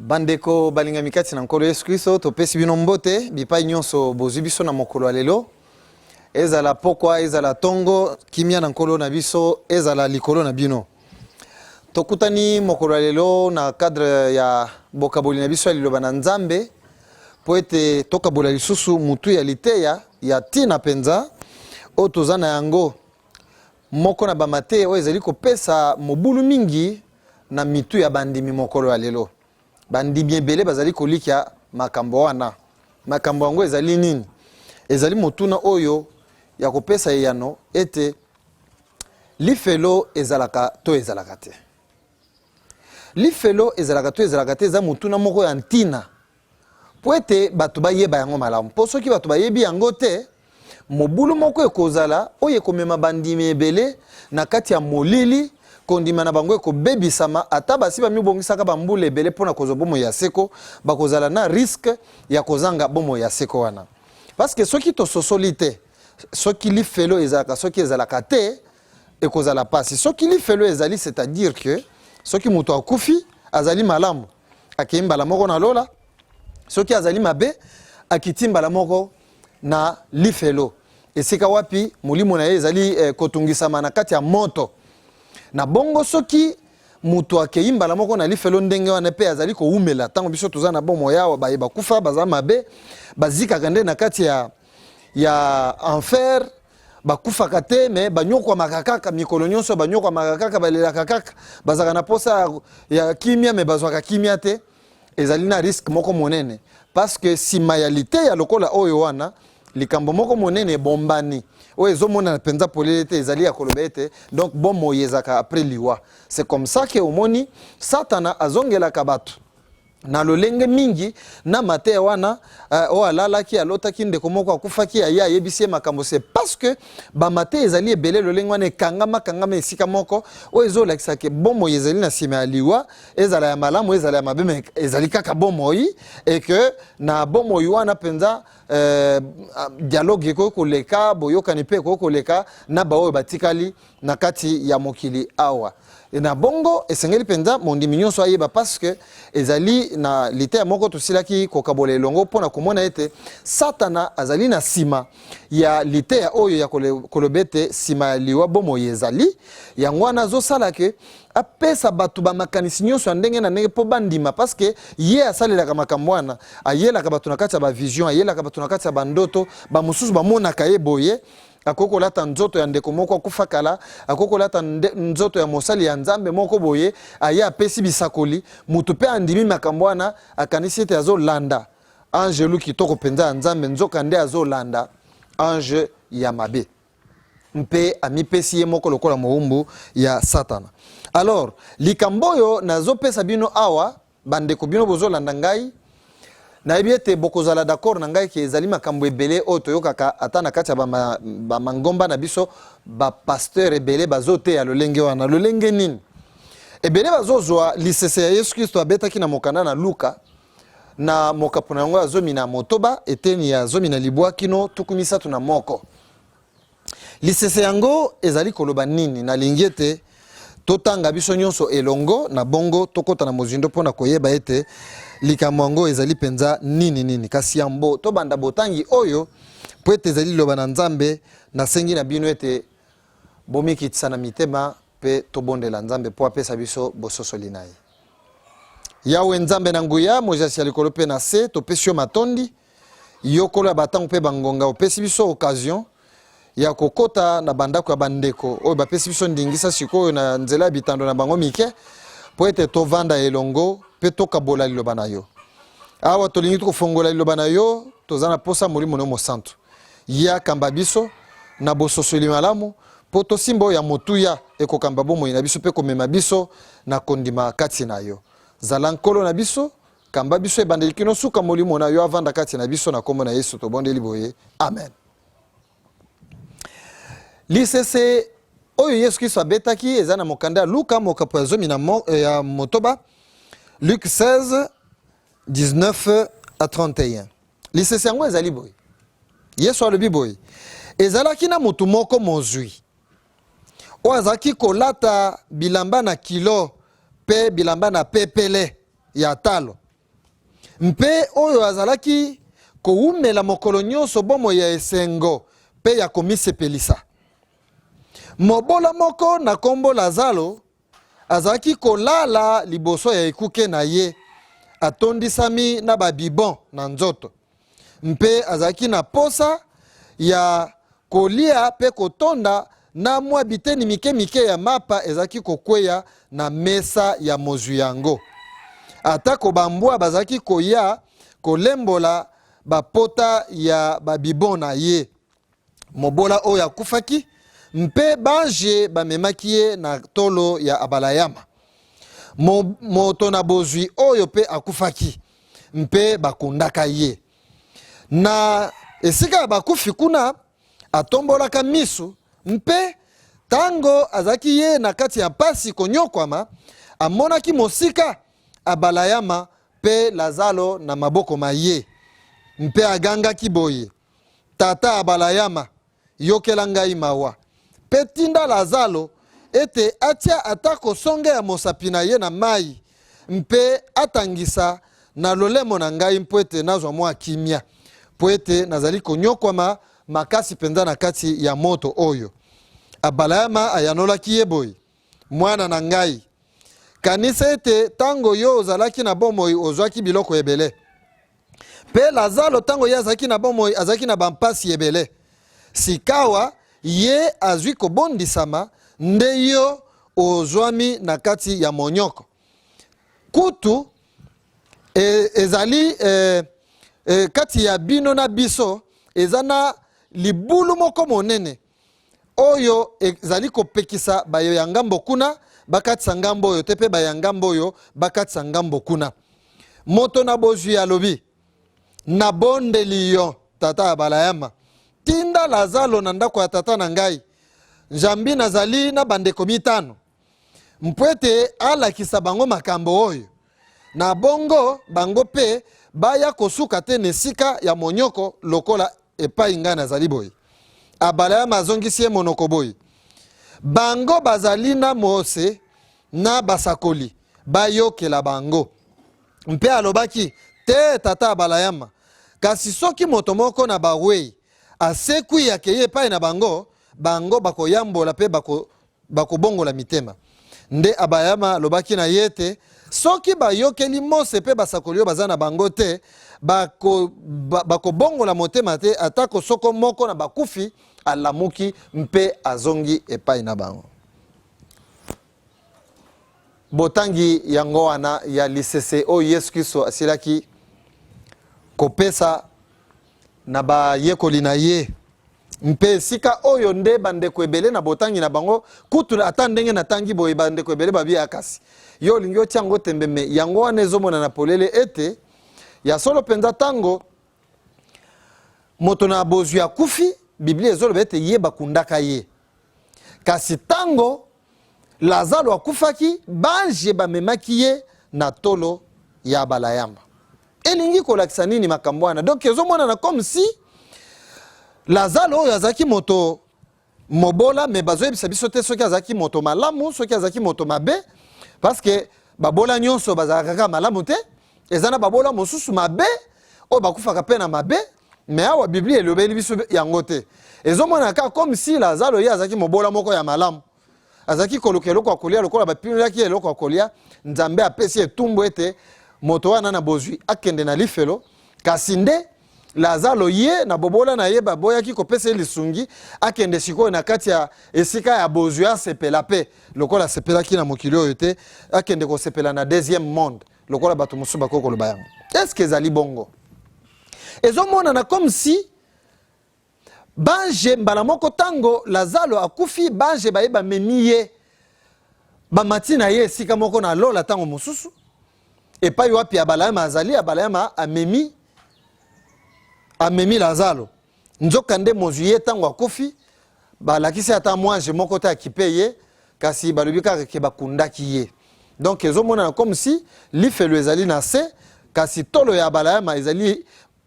Bandeko balingami kati na Nkolo Yesu Klisto, topesi bino mbote bipai nyonso bozwi biso na mokolo ya lelo. Ezala pokwa, ezala tongo, kimia na Nkolo na biso ezala likolo na bino. Tokutani mokolo ya lelo na cadre ya bokaboli na biso ya liloba na Nzambe mpo ete tokabola lisusu mutu ya liteya ya ntina mpenza oyo toza na yango moko na bamateya oyo ezali kopesa mobulu mingi na mitu ya bandimi mokolo ya lelo. Bandimi ebele bazali kolikya makambo wana. Makambo yango ezali nini? Ezali motuna oyo ya kopesa eyano ete lifelo ezalaka to ezalaka te. Lifelo ezalaka to ezalaka te eza motuna moko ya ntina mpo ete bato bayeba yango malamu, mpo soki bato bayebi yango te, mobulu moko ekozala oyo ekomema bandimi ebele na kati ya molili. Kondima na bango ekobebisama, ata basi bamibongisaka bambula ebele mpo na kozwa bomoi ya seko, bakozala na risque ya kozanga bomoi ya seko wana. Parce que soki tososoli te soki lifelo ezalaka soki ezalaka te, ekozala pasi. Soki lifelo ezali, c'est-à-dire que soki moto akufi azali malamu, akei mbala moko na lola, soki azali mabe akiti mbala moko na lifelo, esika wapi molimo na ye ezali kotungisama na kati ya moto. Na bongo soki moto akei mbala moko na lifelo ndenge wana mpe azali kowumela, ntango biso toza na bomoi awa, baye bakufa baza mabe bazikaka nde na kati ya enfer, bakufaka te me banyokwamaka kaka mikolo nyonso, banyokwamaka kaka, balelaka kaka, bazalaka na posa ya kimia me bazwaka kimia te. Ezali na risque moko monene, parce que nsima ya liteya lokola oyo wana, likambo moko monene ebombani oyo ezomonana mpenza polele te, ezali ya koloba ete donc bomoi ezalaka après liwa. C'est comme ça ke omoni Satana azongelaka bato na lolenge mingi na mateya wana. Oyo alalaki, alotaki ndeko moko akufaki, aye ayebisi ye makambo. C'est parce que bamateya ezali ebele lolenge wana, ekangama kangama esika moko oyo ezolakisa ke bomoi ezali na nsima ya liwa, ezala ya malamu, ezala ya mabe, me ezali kaka bomoi, et que na bomoi wana mpenza dialogue ekoki koleka, boyokani mpe ekoki koleka na baoyo batikali na kati ya mokili awa. Na bongo esengeli mpenza mondimi nyonso ayeba, parce que ezali na liteya moko tosilaki kokabola elongo mpona komona ete Satana azali na nsima ya liteya oyo ya koloba ete nsima ya liwa bomoi ezali. Yango wana azosala ke apesa bato bamakanisi nyonso ya ndenge na ndenge mpo bandima, parce que ye asalelaka makambo wana, ayelaka bato na kati ya bavision, ayelaka bato na kati ya bandoto. Bamosusu bamonaka ye boye, akoki kolata nzoto ya ndeko moko akufa kala, akoki kolata nzoto ya mosali ya Nzambe moko boye, aye apesi bisakoli, moto mpe andimi makambo wana, akanisi ete azolanda angelu kitoko mpenza ya Nzambe, nzoka nde azolanda ange ya mabe mpe amipesi ye moko lokola mowumbu ya Satana. Alors likambo oyo nazopesa bino awa, bandeko bino bozolanda ngai, nayebi ete bokozala d'accord na ngai ke ezali makambo ebele oyo toyokaka ata na kati ya bamangomba na biso. Bapasteur ebele bazoteya lolenge wana. Lolenge nini? Ebele bazozwa lisese ya Yesu Kristo abetaki na mokanda na Luka, na mokapo na yango ya 16, eteni ya 19 kino 31. Lisese yango ezali koloba nini? Nalingi ete totanga biso nyonso elongo, na bongo tokɔta na mozindo mpo na koyeba ete likambo yango ezali mpenza nini nini. Kasi yambo tobanda botangi oyo, mpo ete ezali liloba na Nzambe, nasengi na bino ete bomikitisa na mitema mpe tobondela Nzambe mpo apesa biso bososoli na ye. Yawe Nzambe na nguya, mozasi ya likolo mpe na se, topesi yo matondi, yo Nkolo ya batango mpe bangonga. Opesi biso occasion ya kokɔta na bandako ya bandeko oyo bapesi biso ndingisa sikoyo na nzela ya bitando na bango mike mpo ete tovanda elongo mpe tokabola liloba na yo. Awa tolingi kofongola liloba na yo, toza na posa Molimo na yo Mosantu ye akamba biso na bososoli malamu mpo tosimba oyo ya motuya ekokamba bomoi na biso mpe komema biso na kondima kati na yo. Zala Nkolo na biso, kamba biso ebandeli kino suka, Molimo na yo avanda kati na biso. Na nkombo na Yesu tobondeli boye, amen. Lisese oyo Yesu Kristo abetaki eza na mokanda ya Luka, mokapo ya 16, Luc 16, 19 à 31. Lisese yango ezali boye. Yesu alobi boye: ezalaki na motu moko mozwi oyo azalaki kolata bilamba na kilo mpe bilamba na pepele ya talo. mpe oyo azalaki kowumela mokolo nyonso bomoi ya esengo mpe ya komisepelisa. Mobola moko na nkombo Lazalo azalaki kolala liboso ya ekuke na ye, atondisami na babibon na nzoto, mpe azalaki na posa ya kolia mpe kotonda na mwa biteni mike mike ya mapa ezalaki kokweya na mesa ya mozwi yango. Atako bambwa bazalaki koya kolembola bapota ya babibon na ye. Mobola oyo akufaki, mpe banje bamemaki ye na tolo ya Abalayama. Mo, moto na bozwi oyo mpe akufaki, mpe bakundaka ye. Na esika ya bakufi kuna, atombolaka miso, mpe ntango azalaki ye na kati ya mpasi konyokwama, amonaki mosika Abalayama mpe Lazalo na maboko ma ye, mpe agangaki boye, Tata Abalayama, yokela ngai mawa, mpe tinda Lazalo ete atia atako songe ya mosapi na ye na mai mpe atangisa na lolemo na ngai mpo ete nazwa mwa kimia, mpo ete nazali konyokwama makasi mpenza na kati ya moto oyo. Abalayama ayanolaki ye boye, Mwana na ngai, kanisa ete ntango yo ozalaki na bomoi ozwaki biloko ebele, Mpe Lazalo, ntango ye azalaki na bomoi, azalaki na bampasi ebele. Sikawa ye azwi kobondisama, nde yo ozwami na kati ya monyoko. Kutu e, ezali e, e, kati ya bino na biso eza na libulu moko monene oyo ezali kopekisa bayo ya ngambo kuna bakatisa ngambo oyo te mpe baya ngambo oyo bakatisa ngambo kuna. Moto na bozwi alobi, Nabondeli yo, tata Abalayama, tinda Lazalo na ndako ya tata na ngai, zambi nazali na bandeko mitano, mpo ete alakisa bango makambo oyo. Na bongo bango mpe baya kosuka te na esika ya monyoko lokola epai ngai nazali boye. Abalayama azongisi ye monoko boye, Bango bazali na Mose na basakoli, bayokela bango. Mpe alobaki, Te, tata Abalayama, kasi soki moto moko na bawei asekwi akei epai na bango, bango bakoyambola mpe bako bakobongola mitema. Nde Abalayama alobaki na ye ete, Soki bayokeli Mose mpe basakoli oyo baza na bango te, bakobongola ba, motema te, atako soko moko na bakufi alamuki mpe azongi epai na bango. Botangi yango wana ya lisese oyo Yesu Kristo asilaki kopesa na bayekoli na ye mpe esika oyo nde bandeko ebele na botangi na bango kutu ata ndenge natangi boye bandeko ebele babiya kasi yo olingi otia yango tembe me yango wana ezomonana polele ete ya solo mpenza ntango moto na bozwi akufi biblia ezoloba ete ye bakundaka ye kasi ntango Lazalo akufaki, banje bamemaki ye na tolo ya Abalayama. Elingi kolakisa nini makambo wana? Donc ezomonana comme si Lazalo oyo azalaki moto mobola, me bazoyebisa biso te soki azalaki moto malamu, soki azalaki moto mabe, parce que babola nyonso bazalaka kaka malamu te. Eza na babola mosusu mabe oyo bakufaka mpe na mabe, me awa Biblia elobeli biso yango te. Ezomonana kaka comme si Lazalo ye azalaki mobola moko ya malamu, azalaki koluka eloko ya kolia, lokola bapimelaki ye eloko ya kolia, Nzambe apesi etumbu ete moto wana na bozwi akende na lifelo. Kasi nde Lazalo ye na bobola na ye baboyaki kopesa ye lisungi, akende sikoyo na kati ya esika ya bozwi asepela mpe lokola asepelaki na mokili oyo te, akende kosepela na deuxième monde lokola bato mosusu bakoki koloba yango. Eske ezali bongo? Ezomonana comme si banje mbala moko ntango Lazalo akufi, banje baye bamemi ye, bamati na ye esika moko na lola, ntango mosusu epai wapi Abalayama azali. Abalayama amemi amemi Lazalo, nzokande mozwi ye ntango akufi balakisi ata mwanje moko te akipe ye, kasi balobi kaka ke bakundaki ye. Donc ezomonana comme si lifelo ezali na se, kasi tolo ya Abalayama ezali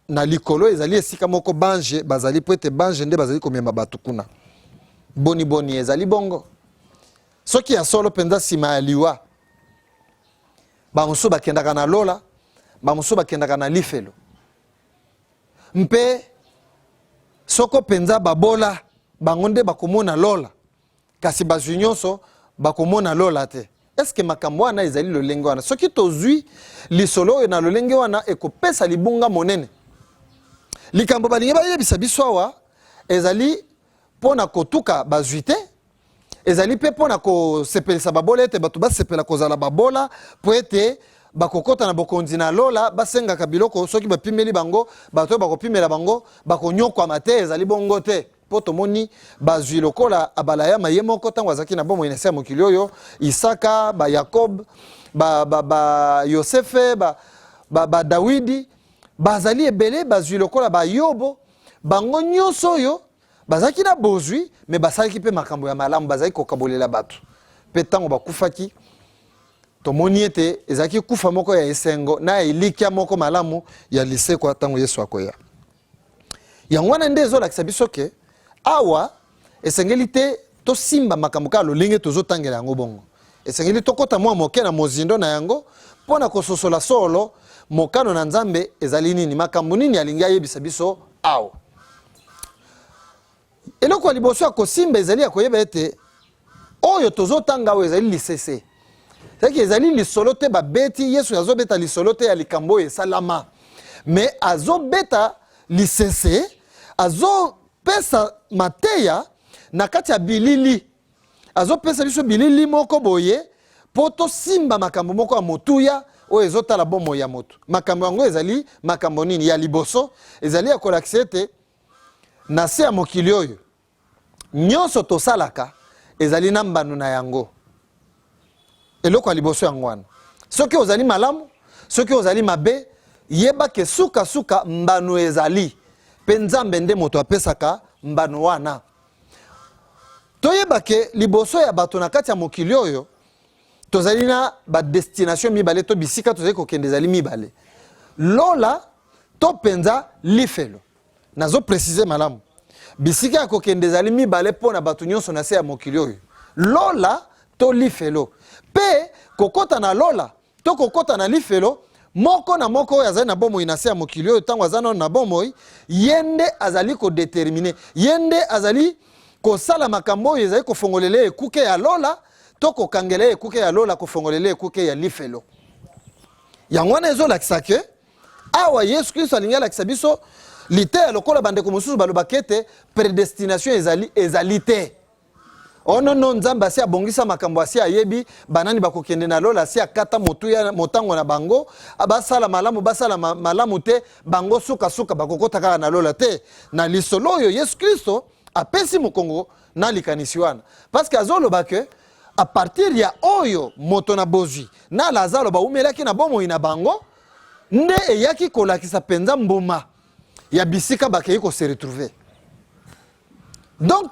na likolo, ezali esika moko banje bazali, mpo ete banje nde bazali komema bato kuna. Boni boni ezali bongo? Soki ya solo mpenza nsima ya liwa bamosusu bakendaka na lola, Bamosusu bakendaka na lifelo. Mpe soko mpenza babola, bango nde bakomona lola, kasi bazwi nyonso bakomona lola te. Eske makambo wana ezali lolenge wana? Soki tozwi lisolo oyo na lolenge wana, ekopesa libunga monene. Likambo balingi bayebisa biso awa ezali mpo na kotuka bazwi te, ezali mpe mpo na kosepelisa babola, ete bato basepela kozala babola mpo ete bakokɔta na bokonzi na lola. Basengaka biloko, soki bapimeli bango, bato oyo bakopimela bango bakonyokwama te. Ezali bongo te, mpo tomoni bazwi lokola Abalayama ye moko ntango azalaki na bomoi na se ya mokili oyo, Isaka, Bayakob, Bayosefe, ba, ba, ba, ba Dawidi, bazali ebele. Bazwi lokola Bayobo, bango nyonso oyo bazalaki na bozwi, me basalaki mpe makambo ya malamu, bazalaki kokabolela bato. Mpe ntango bakufaki, tomoni ete ezalaki kufa moko ya esengo na ya elikya moko malamu ya lisekwa ntango Yesu akoya. Yango wana nde ezolakisa biso ke awa esengeli te tosimba makambo kaka lolenge tozotangela yango bongo. Esengeli tokɔta mwa moke na mozindo na yango mpo na kososola solo mokano na Nzambe ezali nini, makambo nini alingi ayebisa biso awa. Eloko ya liboso ya kosimba ezali ya koyeba ete oyo tozotanga awa ezali lisese, ezalaki ezali lisolo te babeti. Yesu azobeta lisolo te ya likambo oyo esalama, me azobeta lisese, azopesa mateya na kati ya bilili, azopesa biso bilili moko boye mpo tosimba makambo moko ya motuya oyo ezotala bomoi ya moto. Makambo yango ezali makambo nini? Ya liboso ezali ya kolakisa ete na se ya mokili oyo, nyonso tosalaka ezali na mbano na yango. Eloko ya liboso yango wana. Soki ozali malamu, soki ozali mabe, yeba ke sukasuka mbano ezali, mpe Nzambe nde moto apesaka mbano wana. Toyeba ke liboso ya bato na kati ya mokili oyo, tozali na badestination mibale, to bisika tozali kokende ezali mibale: lola to mpenza lifelo. Nazo préciser malamu, bisika ya kokende ezali mibale mpo na bato nyonso na se ya mokili oyo: lola to lifelo. Mpe kokɔta na lola to kokɔta na lifelo, moko na moko oyo azali na bomoi na se ya mokili oyo, ntango aza nano na bomoi, ye nde azali kodéterminer, ye nde azali kosala makambo oyo ezali kofongolela ekuke ya lola to kokangela ekuke ya lola, kofongolela ekuke ya lifelo. Yango wana ezolakisa ke awa Yesu Kristo alingi alakisa biso liteya lokola bandeko mosusu balobaka ete prédestination ezali te. Oh non, non, Nzambe asi abongisa makambo, asi ayebi banani bakokende na lola, asi akata motuya motango na bango, basala malamu, basala malamu te, bango sukasuka bakokota kaka na lola te. Na lisolo oyo, Yesu Kristo apesi mokongo na likanisi wana, parce que azoloba ke à partir ya oyo moto na bozwi na Lazaro baumelaki na bomoi na bango, nde eyaki kolakisa mpenza mbuma ya bisika bakei kose retrouver. Donc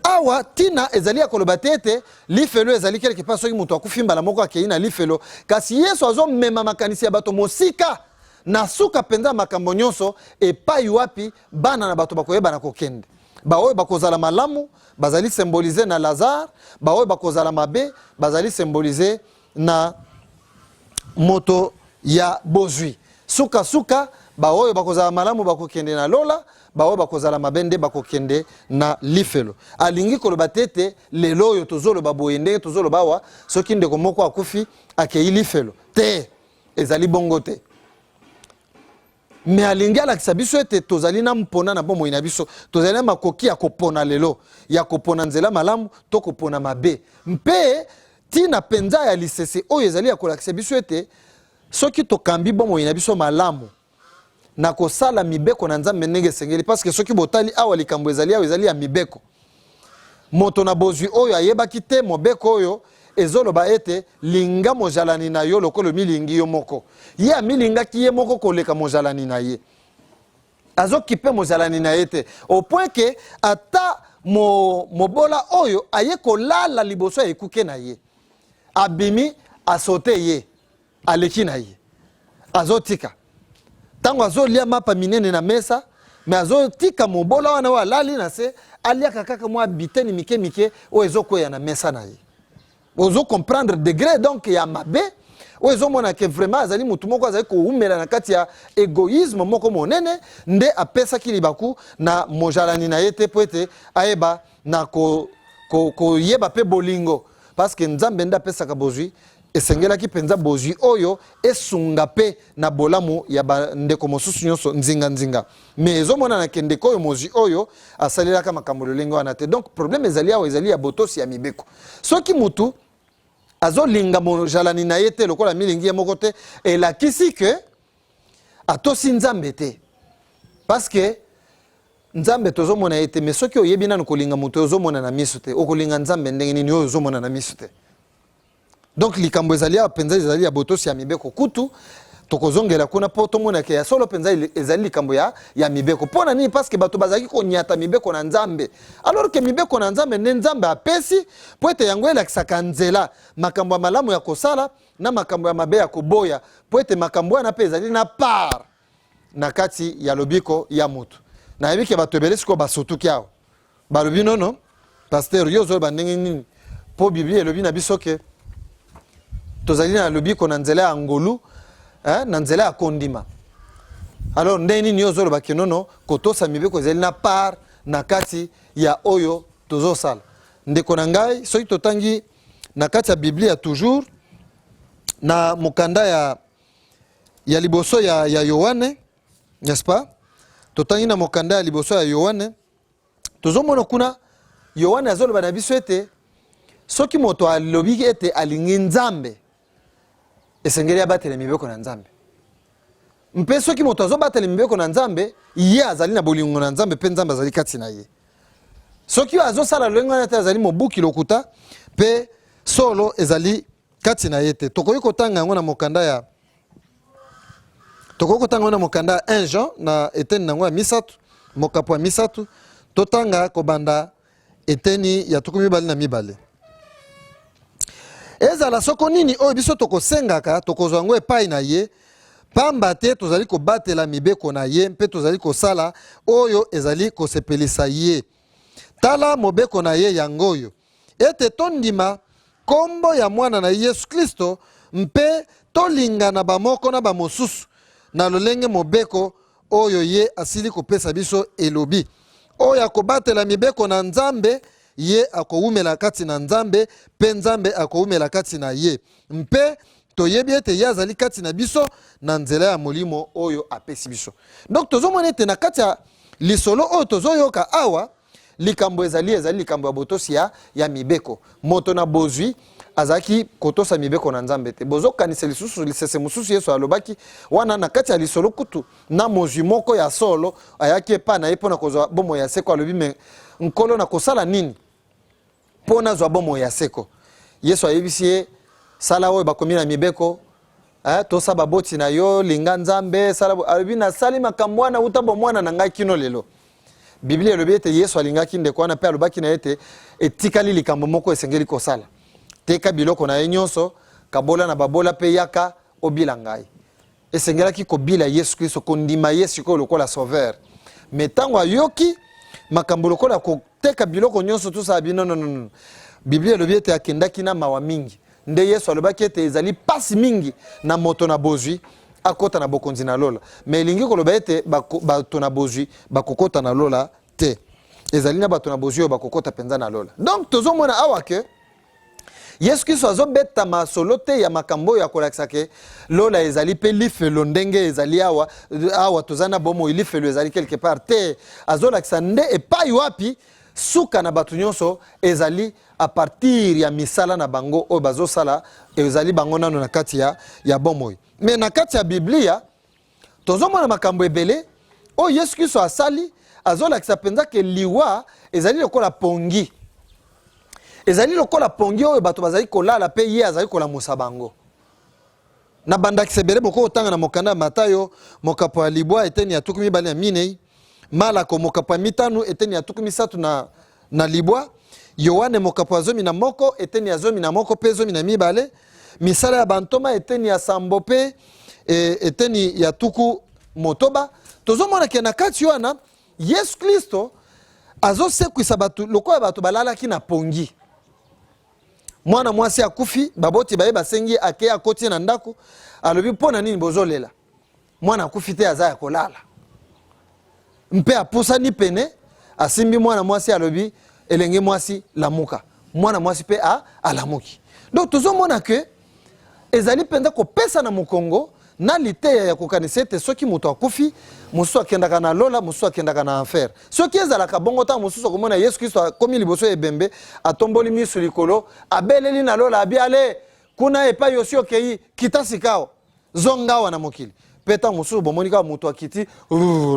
awa ntina ezali ya koloba te ete lifelo ezali quelque part, soki moto akufi mbala moko akei na lifelo. Kasi Yesu azomema makanisi ya bato mosika na suka mpenza ya makambo nyonso, epai wapi bana na bato bakoyeba na kokende. Baoyo bakozala malamu bazali symbolisés na Lazare, baoyo bakozala mabe bazali symbolisés na moto ya bozwi. Sukasuka baoyo bakozala malamu bakokende na lola, baoyo bakozala mabe nde bakokende na lifelo. Alingi koloba te ete lelo oyo tozoloba boye, ndenge tozoloba awa, soki ndeko moko akufi akei lifelo te. Ezali bongo te. Me alingi alakisa biso ete tozali na mpona na bomoi na biso, tozali na makoki ya kopona lelo, ya kopona nzela malamu to kopona mabe. Mpe ntina mpenza ya lisese oyo ezali ya kolakisa biso ete soki tokambi bomoi na biso malamu na kosala mibeko na Nzambe ndenge esengeli, parce que soki botali awa, likambo ezali awa ezali ya mibeko. Moto na bozwi oyo ayebaki te mobeko oyo ezoloba ete linga mozalani na yo lokola omilingi yo moko. Ye amilingaki ye moko koleka mozalani na ye, azokipe mozalani na ye te, au point ke ata mobola oyo aye kolala liboso ya ekuke na ye, abimi asote ye, aleki na ye, azotika. Ntango azolia mapa minene na mesa, me azotika mobola wana oyo alali na se, aliaka kaka mwa biteni mike mike oyo ezokweya na mesa na ye. Ozo comprendre degré donc ya mabe. Oyo ezomona ke vraiment azali motu moko azali kowumela na kati ya egoïsme moko monene, nde apesaki libaku na mojalani na ye te mpo ete ayeba na koyeba ko, ko mpe bolingo, parce que Nzambe nde apesaka bozwi. Esengelaki mpenza bozwi oyo esunga mpe na bolamu ya bandeko mosusu nyonso nzinganzinga. Mais ezomonana ke ndeko oyo mozwi oyo asalelaka makambo lolenge wana te. Donc problème ezali awa, ezali ya botosi ya mibeko. Soki mutu azolinga mojalani na ye te lokola milingi ye moko te, elakisi ke atosi Nzambe te, parce que Nzambe tozomona ye te. Mais soki oyebi nanu kolinga moto oyo ozomona na miso te, okolinga Nzambe ndenge nini oyo ozomona na miso te? Donc likambo ezali awa mpenza ezali ya botosi ya mibeko. Kutu tokozongela kuna mpo tomonake ya solo mpenza ezali likambo ya mibeko. Mpo na nini? Parce que bato bazalaki konyata mibeko na Nzambe, alors ke mibeko na Nzambe nde Nzambe apesi mpo ete yango elakisaka nzela, makambo ya malamu ya kosala na makambo ya mabe ya koboya, mpo ete makambo wana mpe ezali na part na kati ya lobiko ya motu. Nayebi ke bato ebele sikoyo basutuki awa, balobi: "Nono, pasteur, yo ozoloba ndenge nini? Mpo Biblia elobi na biso ke tozali na lobiko na nzela ya ngolu, eh, na nzela ya kondima. Alors ndenge nini yo ozoloba ke nono, kotosa mibeko ezali na part na kati ya oyo tozosala?" Ndeko na ngai, soki totangi na kati ya Biblia, toujours na mokanda ya liboso ya Yohane, n'est-ce pas? Totangi na mokanda ya liboso ya Yohane, tozomona kuna Yohane azoloba na biso ete soki moto alobi ete alingi Nzambe, esengeli abatela mibeko na Nzambe. Mpe soki moto azobatela mibeko na Nzambe, ye azali na bolingo na Nzambe mpe Nzambe azali kati na ye. Soki oyo azosala lolenge wana te, azali mobuki lokuta mpe solo ezali kati na ye te. Tokoki kotanga yango na mokanda ya tokoki kotanga yango na mokanda ya 1 Jean, na eteni nango ya misato, mokapo ya misato, totanga kobanda eteni ya 22. Ezala soko nini oyo biso tokosengaka, tokozwa yango epai na ye, pamba te tozali kobatela mibeko na ye mpe tozali kosala oyo ezali kosepelisa ye. Tala mobeko na ye yango oyo: ete tondima nkombo ya Mwana na ye Yesu Kristo mpe tolingana bamoko na bamosusu na lolenge mobeko oyo ye asili kopesa biso elobi. Oyo akobatela mibeko na Nzambe, ye akowumela kati na Nzambe mpe Nzambe akowumela kati na ye. Mpe toyebi ete ye azali kati na biso na nzela ya Molimo oyo apesi biso. Donc tozomona ete na kati ya lisolo oyo tozoyoka awa, likambo ezali likambo ya botosi ya mibeko. Moto na bozwi azalaki kotosa mibeko na Nzambe te. Bozokanisa lisusu lisese mosusu Yesu alobaki wana na kati ya lisolo kutu na mozwi moko ya solo ayaki epai na ye mpo na kozwa bomoi ya seko. Alobi: "Me Nkolo, na kosala nini mpo nazwa bomoi ya seko?" Yesu ayebisi ye: "Sala oyo bakomi na mibeko, eh, tosa baboti na yo, linga Nzambe, sala." Alobi: "Nasali makambo wana uta bomwana na ngai kino lelo." Biblia elobi ete Yesu alingaki ndeko wana mpe alobaki na ye ete etikali likambo moko esengeli kosala: teka biloko na ye nyonso, kabola na babola, mpe yaka obila ngai. Esengelaki kobila Yesu Kristo, kondima ye sikoyo lokola sauveur. Me ntango ayoki makambo lokola koteka biloko nyonso, tosala bino, nonono, Biblia elobi ete akendaki na mawa mingi. Nde Yesu alobaki ete ezali mpasi mingi na moto na bozwi akɔta na bokonzi na lola. Me elingi koloba ete bato na bozwi bakokɔta na lola te. Ezali na bato na bozwi oyo bakokɔta mpenza na lola. Donc tozomona awa ke Yesu Kristo azobeta masolo te ya makambo oyo akolakisa ke lola ezali mpe lifelo ndenge ezali awa. Awa toza na bomoi, lifelo ezali quelque part te. Azolakisa nde epai wapi suka na bato nyonso ezali à partir ya misala na bango oyo bazosala, ezali bango nano na kati ya bomoi. Me na kati ya Biblia tozomona makambo ebele oyo Yesu Kristo asali, azolakisa mpenza ke liwa ezali lokola pongi, ezali lokola pongi oyo bato bazali kolala mpe ye azali kolamusa bango. Na bandakisa ebele, bokoki kotanga na mokanda ya Matayo, mokapo ya 9, eteni ya 24, Malako, mokapo ya 5, eteni ya 39, Yohane, mokapo ya 11, eteni ya 11 mpe 12, Misala ya Bantoma, eteni ya 7 mpe eteni ya 60. Tozomona ke na kati wana Yesu Kristo azosekwisa bato lokola bato balalaki na pongi. Mwana mwasi akufi, baboti baye basengi ye, akei akoti na ndako, alobi mpo na nini bozolela? Mwana akufi te, aza ya kolala. Mpe apusani pene, asimbi mwana mwasi, alobi elenge mwasi lamuka. Mwana mwasi mpe alamuki. Donc tozomona ke ezali mpenza kopesa na mokongo na liteya ya kokanisa ete soki moto akufi, mosusu akendaka na lola, mosusu akendaka na enfer. Soki ezalaka bongo, ntango mosusu akomona Yesu Kristo akomi liboso ya ebembe, atomboli miso likolo, abeleli na lola, abi ale kuna epai osi okei, kita sikawa, zonga awa na mokili. Mpe ntango mosusu bomoni kaka moto akiti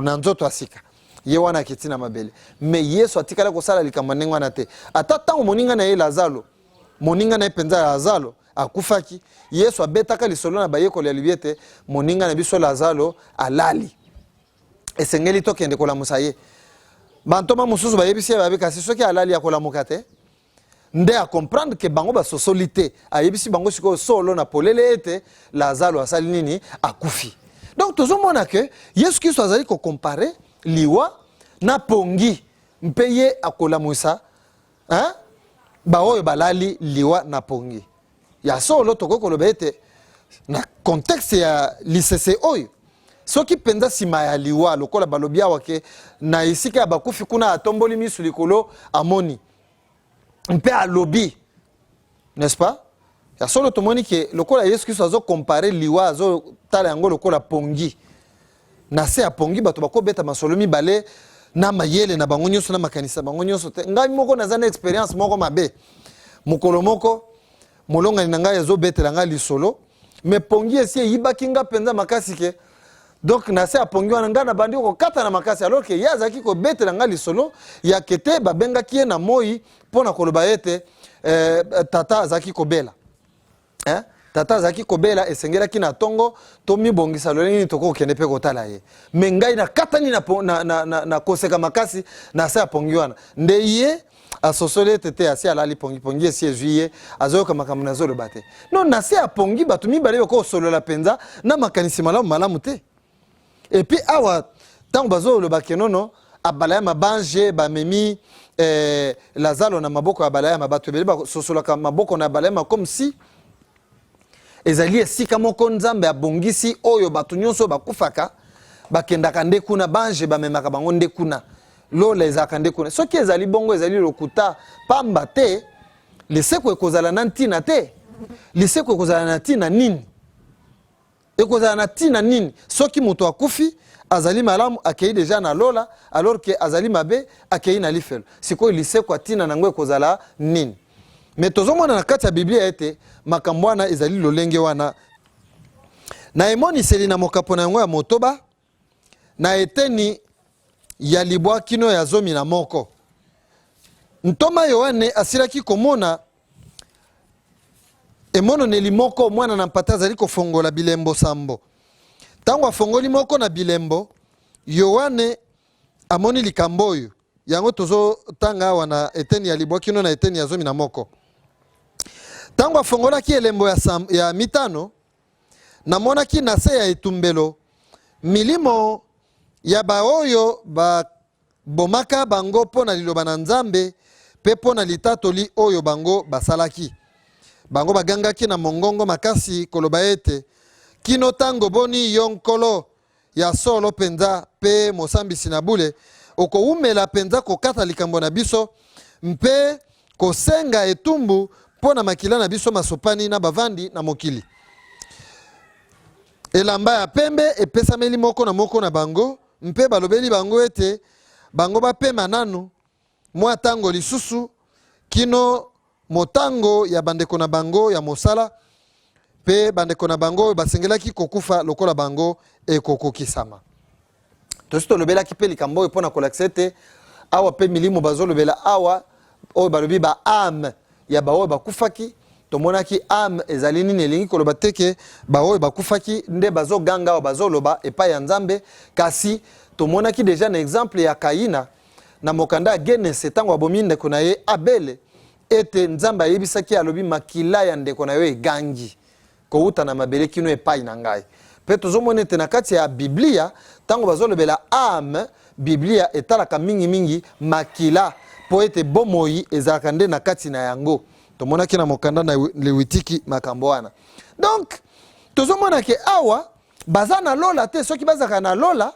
na nzoto ya sika, ye wana akiti na mabele. Me Yesu atikala kosala likambo ya ndenge wana te. Ata ntango moninga na ye Lazalo, moninga na ye mpenza ya Lazalo akufaki, Yesu abetaka lisolo na bayekoli, alobi ete moninga na biso Lazalo alali, esengeli tokende kolamusa ye. Bantoma mosusu bayebisi ye, babi kasi soki alali akolamuka te. Nde acomprendre ke bango basosoli te, ayebisi bango sikoyo solo na polele ete Lazalo asali nini? Akufi. Donc tozomona ke Yesu Kristo azali kocompare liwa na pongi, mpe ye akolamusa, hein, baoyo balali liwa na pongi. Ya solo, tokoki koloba ete na contexte ya lisese oyo, soki mpenza nsima ya liwa, lokola balobi awa ke na esika ya bakufi kuna atomboli misu likolo, amoni mpe alobi, n'est-ce pas? Ya solo, tomoni ke lokola Yesu Kristo azokompare liwa, azotala yango lokola pongi, na se ya pongi bato bakobeta masolo mibale na mayele na bango nyonso, na makanisi na bango nyonso te. Ngai moko naza na experience moko mabe. Mokolo moko molongani na ngai azobetela ngai lisolo, me pongi esi eyibaki nga mpenza makasi ke donc na se ya pongi wana ngai nabandi kokata na makasi, alors ke ye azalaki kobetela ngai lisolo ya kete babengaki ye na moi mpo na koloba ete tata azalaki kobela, eh? Tata azalaki kobela, esengelaki na ntongo tomibongisa lolenge nini tokoki kokende mpe kotala ye. Me ngai nakatani na, na, na, na, na koseka makasi na se ya pongi wana. Nde ye asosoli ete te, asi alali pongi, pongi esi ezwi ye, azoyoka makambo nazoloba te. No, na se ya pongi bato mibale bakosolola mpenza na makanisi malamu malamu te. Epuis awa ntango bazoloba ke nono Abalayama, banje bamemi Lazalo na maboko ya Abalayama, bato ebele basosolaka maboko na Abalayama comme si ezali esika moko Nzambe abongisi oyo bato nyonso bakufaka bakendaka nde kuna, banje bamemaka bango nde kuna, lola ezalaka nde kuna. Soki ezali bongo, ezali lokuta, pamba te liseko ekozala na ntina te. Liseko ekozala na ntina nini? Ekozala na ntina nini soki moto akufi, azali malamu akei deja na lola, alors ke azali mabe akei na lifelo? Sikoyo lisekwa ntina na yango ekozala nini? Me tozomona na kati ya Biblia ete makambo wana ezali lolenge wana. Na Emoniseli na mokapo na yango ya 6, na eteni ya 9 kino ya 11, ntoma Yoane asilaki komona emononeli moko, mwana na mpate azali kofongola bilembo sambo. Ntango afongoli moko na bilembo, Yoane amoni likambo oyo yango tozotanga awa na eteni ya 9 kino na eteni ya 11. Ntango afongolaki elembo ya 5, namonaki na se ya etumbelo milimo ya baoyo babomaka bango mpo na liloba na Nzambe mpe mpo na litatoli oyo bango basalaki. Bango bagangaki na mongongo makasi koloba ete, Kino ntango boni yo Nkolo ya solo mpenza mpe mosambisi na bule, okowumela mpenza kokata likambo na biso mpe kosenga etumbu mpo na makila na biso masopani na bavandi na mokili? Elamba ya pembe epesameli moko na moko na bango, mpe balobeli bango ete bango bapema nanu mwa ntango lisusu, kino motango ya bandeko na bango ya mosala mpe bandeko na bango oyo basengelaki kokufa lokola bango ekokokisama. Tosi tolobelaki mpe likambo oyo mpo na kolakisa ete awa mpe milimo bazolobela awa, oyo balobi ba ame ya baoyo bakufaki. Tomonaki ame ezali nini. Elingi koloba te ke baoyo bakufaki nde bazoganga awa, bazoloba epai ya Nzambe. Kasi tomonaki deja na exemple ya Kaina na mokanda ya Genese, ntango abomi ndeko na ye Abele, ete Nzambe ayebisaki, alobi makila ya ndeko na yo egangi kowuta na mabele kino epai na ngai. Mpe tozomona ete na kati ya Biblia, ntango bazolobela ame, Biblia etalaka mingimingi makila, mpo ete bomoi ezalaka nde na kati na yango. Tomonaki na mokanda na Lewitiki makambo wana. Donc tozomona ke awa baza na lola te. Soki bazalaka na lola,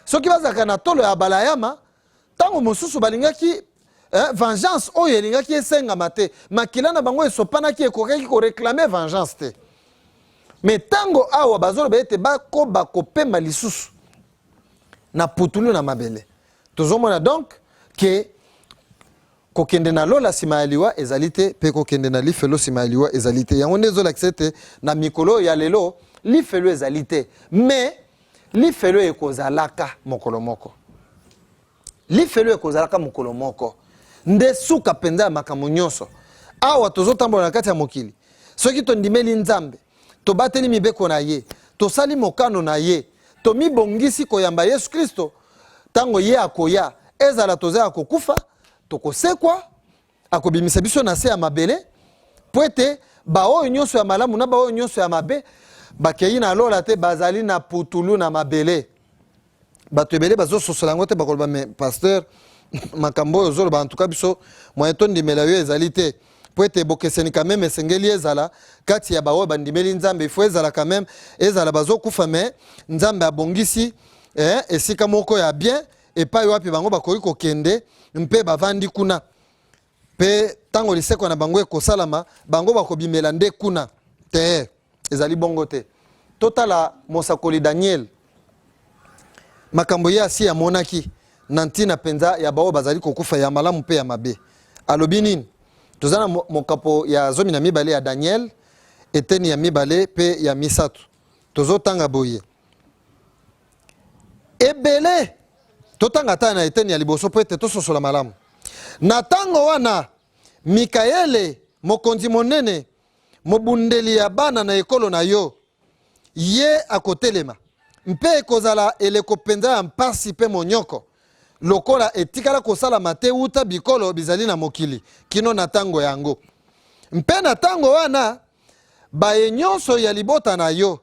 soki bazalaka na tolo ya Abalayama, ntango mosusu balingaki vengeance oyo elingaki esengama te. Makila na bango esopanaki, ekokaki koreklame vengeance te. Me ntango awa bazoloba ete bakoba kopema lisusu na putulu na mabele, tozomona donc ke kokende na lola nsima ya liwa ezali te, mpe kokende na lifelo nsima ya liwa ezali te. Yango nde ezolakisa ete na mikolo ya lelo lifelo ezali te, me lifelo ekozalaka mokolo moko. Lifelo ekozalaka mokolo moko, nde suka mpenza ya makambo nyonso. Awa tozotambola na kati ya mokili, soki tondimeli Nzambe, tobateli mibeko na ye, tosali mokano na ye, tomibongisi koyamba Yesu Kristo ntango ye akoya, ezala toza ya kokufa, tokosekwa, akobimisa biso na se ya mabele, mpo ete baoyo nyonso ya malamu na baoyo nyonso ya mabe bakei na lola te, bazali na putulu na mabele. Bato ebele bazososola yango te, bakoloba me pasteur, makambo oyo ozoloba, antuka biso moyen tondimela yo ezali te, mpo ete bokeseni quand même esengeli ezala kati ya baoyo bandimeli Nzambe. Ifo ezala quand même, ezala bazokufa me Nzambe abongisi esika moko ya bien epai wapi bango bakoki kokende mpe bavandi kuna, mpe ntango lisekwa na bango ekosalama, bango bakobimela nde kuna te. Ezali bongo te. Totala mosakoli Daniel, makambo ye asi amonaki na ntina mpenza ya baoyo bazali kokufa, ya malamu mpe ya mabe. Alobi nini? Toza na mokapo ya 12 ya Daniel, eteni ya 2 mpe ya 3. Tozotanga boye ebele. Totanga ata na eteni ya liboso mpo ete tososola malamu. Na ntango wana, Mikaele, mokonzi monene, mobundeli ya bana na ekolo na yo, ye akotelema, mpe ekozala eleko mpenza ya mpasi mpe monyoko, lokola etikala kosalama te wuta bikolo bizali na mokili kino na ntango yango. Mpe na ntango wana, baye nyonso ya libota na yo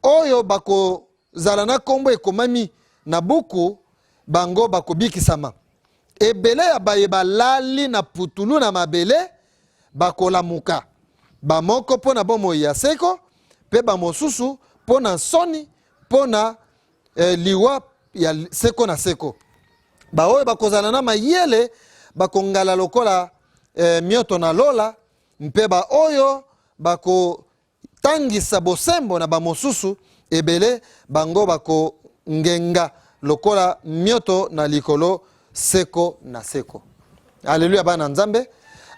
oyo bakozala na nkombo ekomami na buku, bango bakobikisama. Ebele ya baye balali na putulu na mabele bakolamuka, bamoko mpo na bomoi ya seko, mpe bamosusu mpo na nsoni, mpo na liwa ya seko na seko. Baoyo bakozala na mayele bakongala lokola mioto na lola, mpe baoyo bakotangisa bosembo na bamosusu ebele, bango bakongenga lokola mioto na likolo seko na seko. Aleluya, bana Nzambe.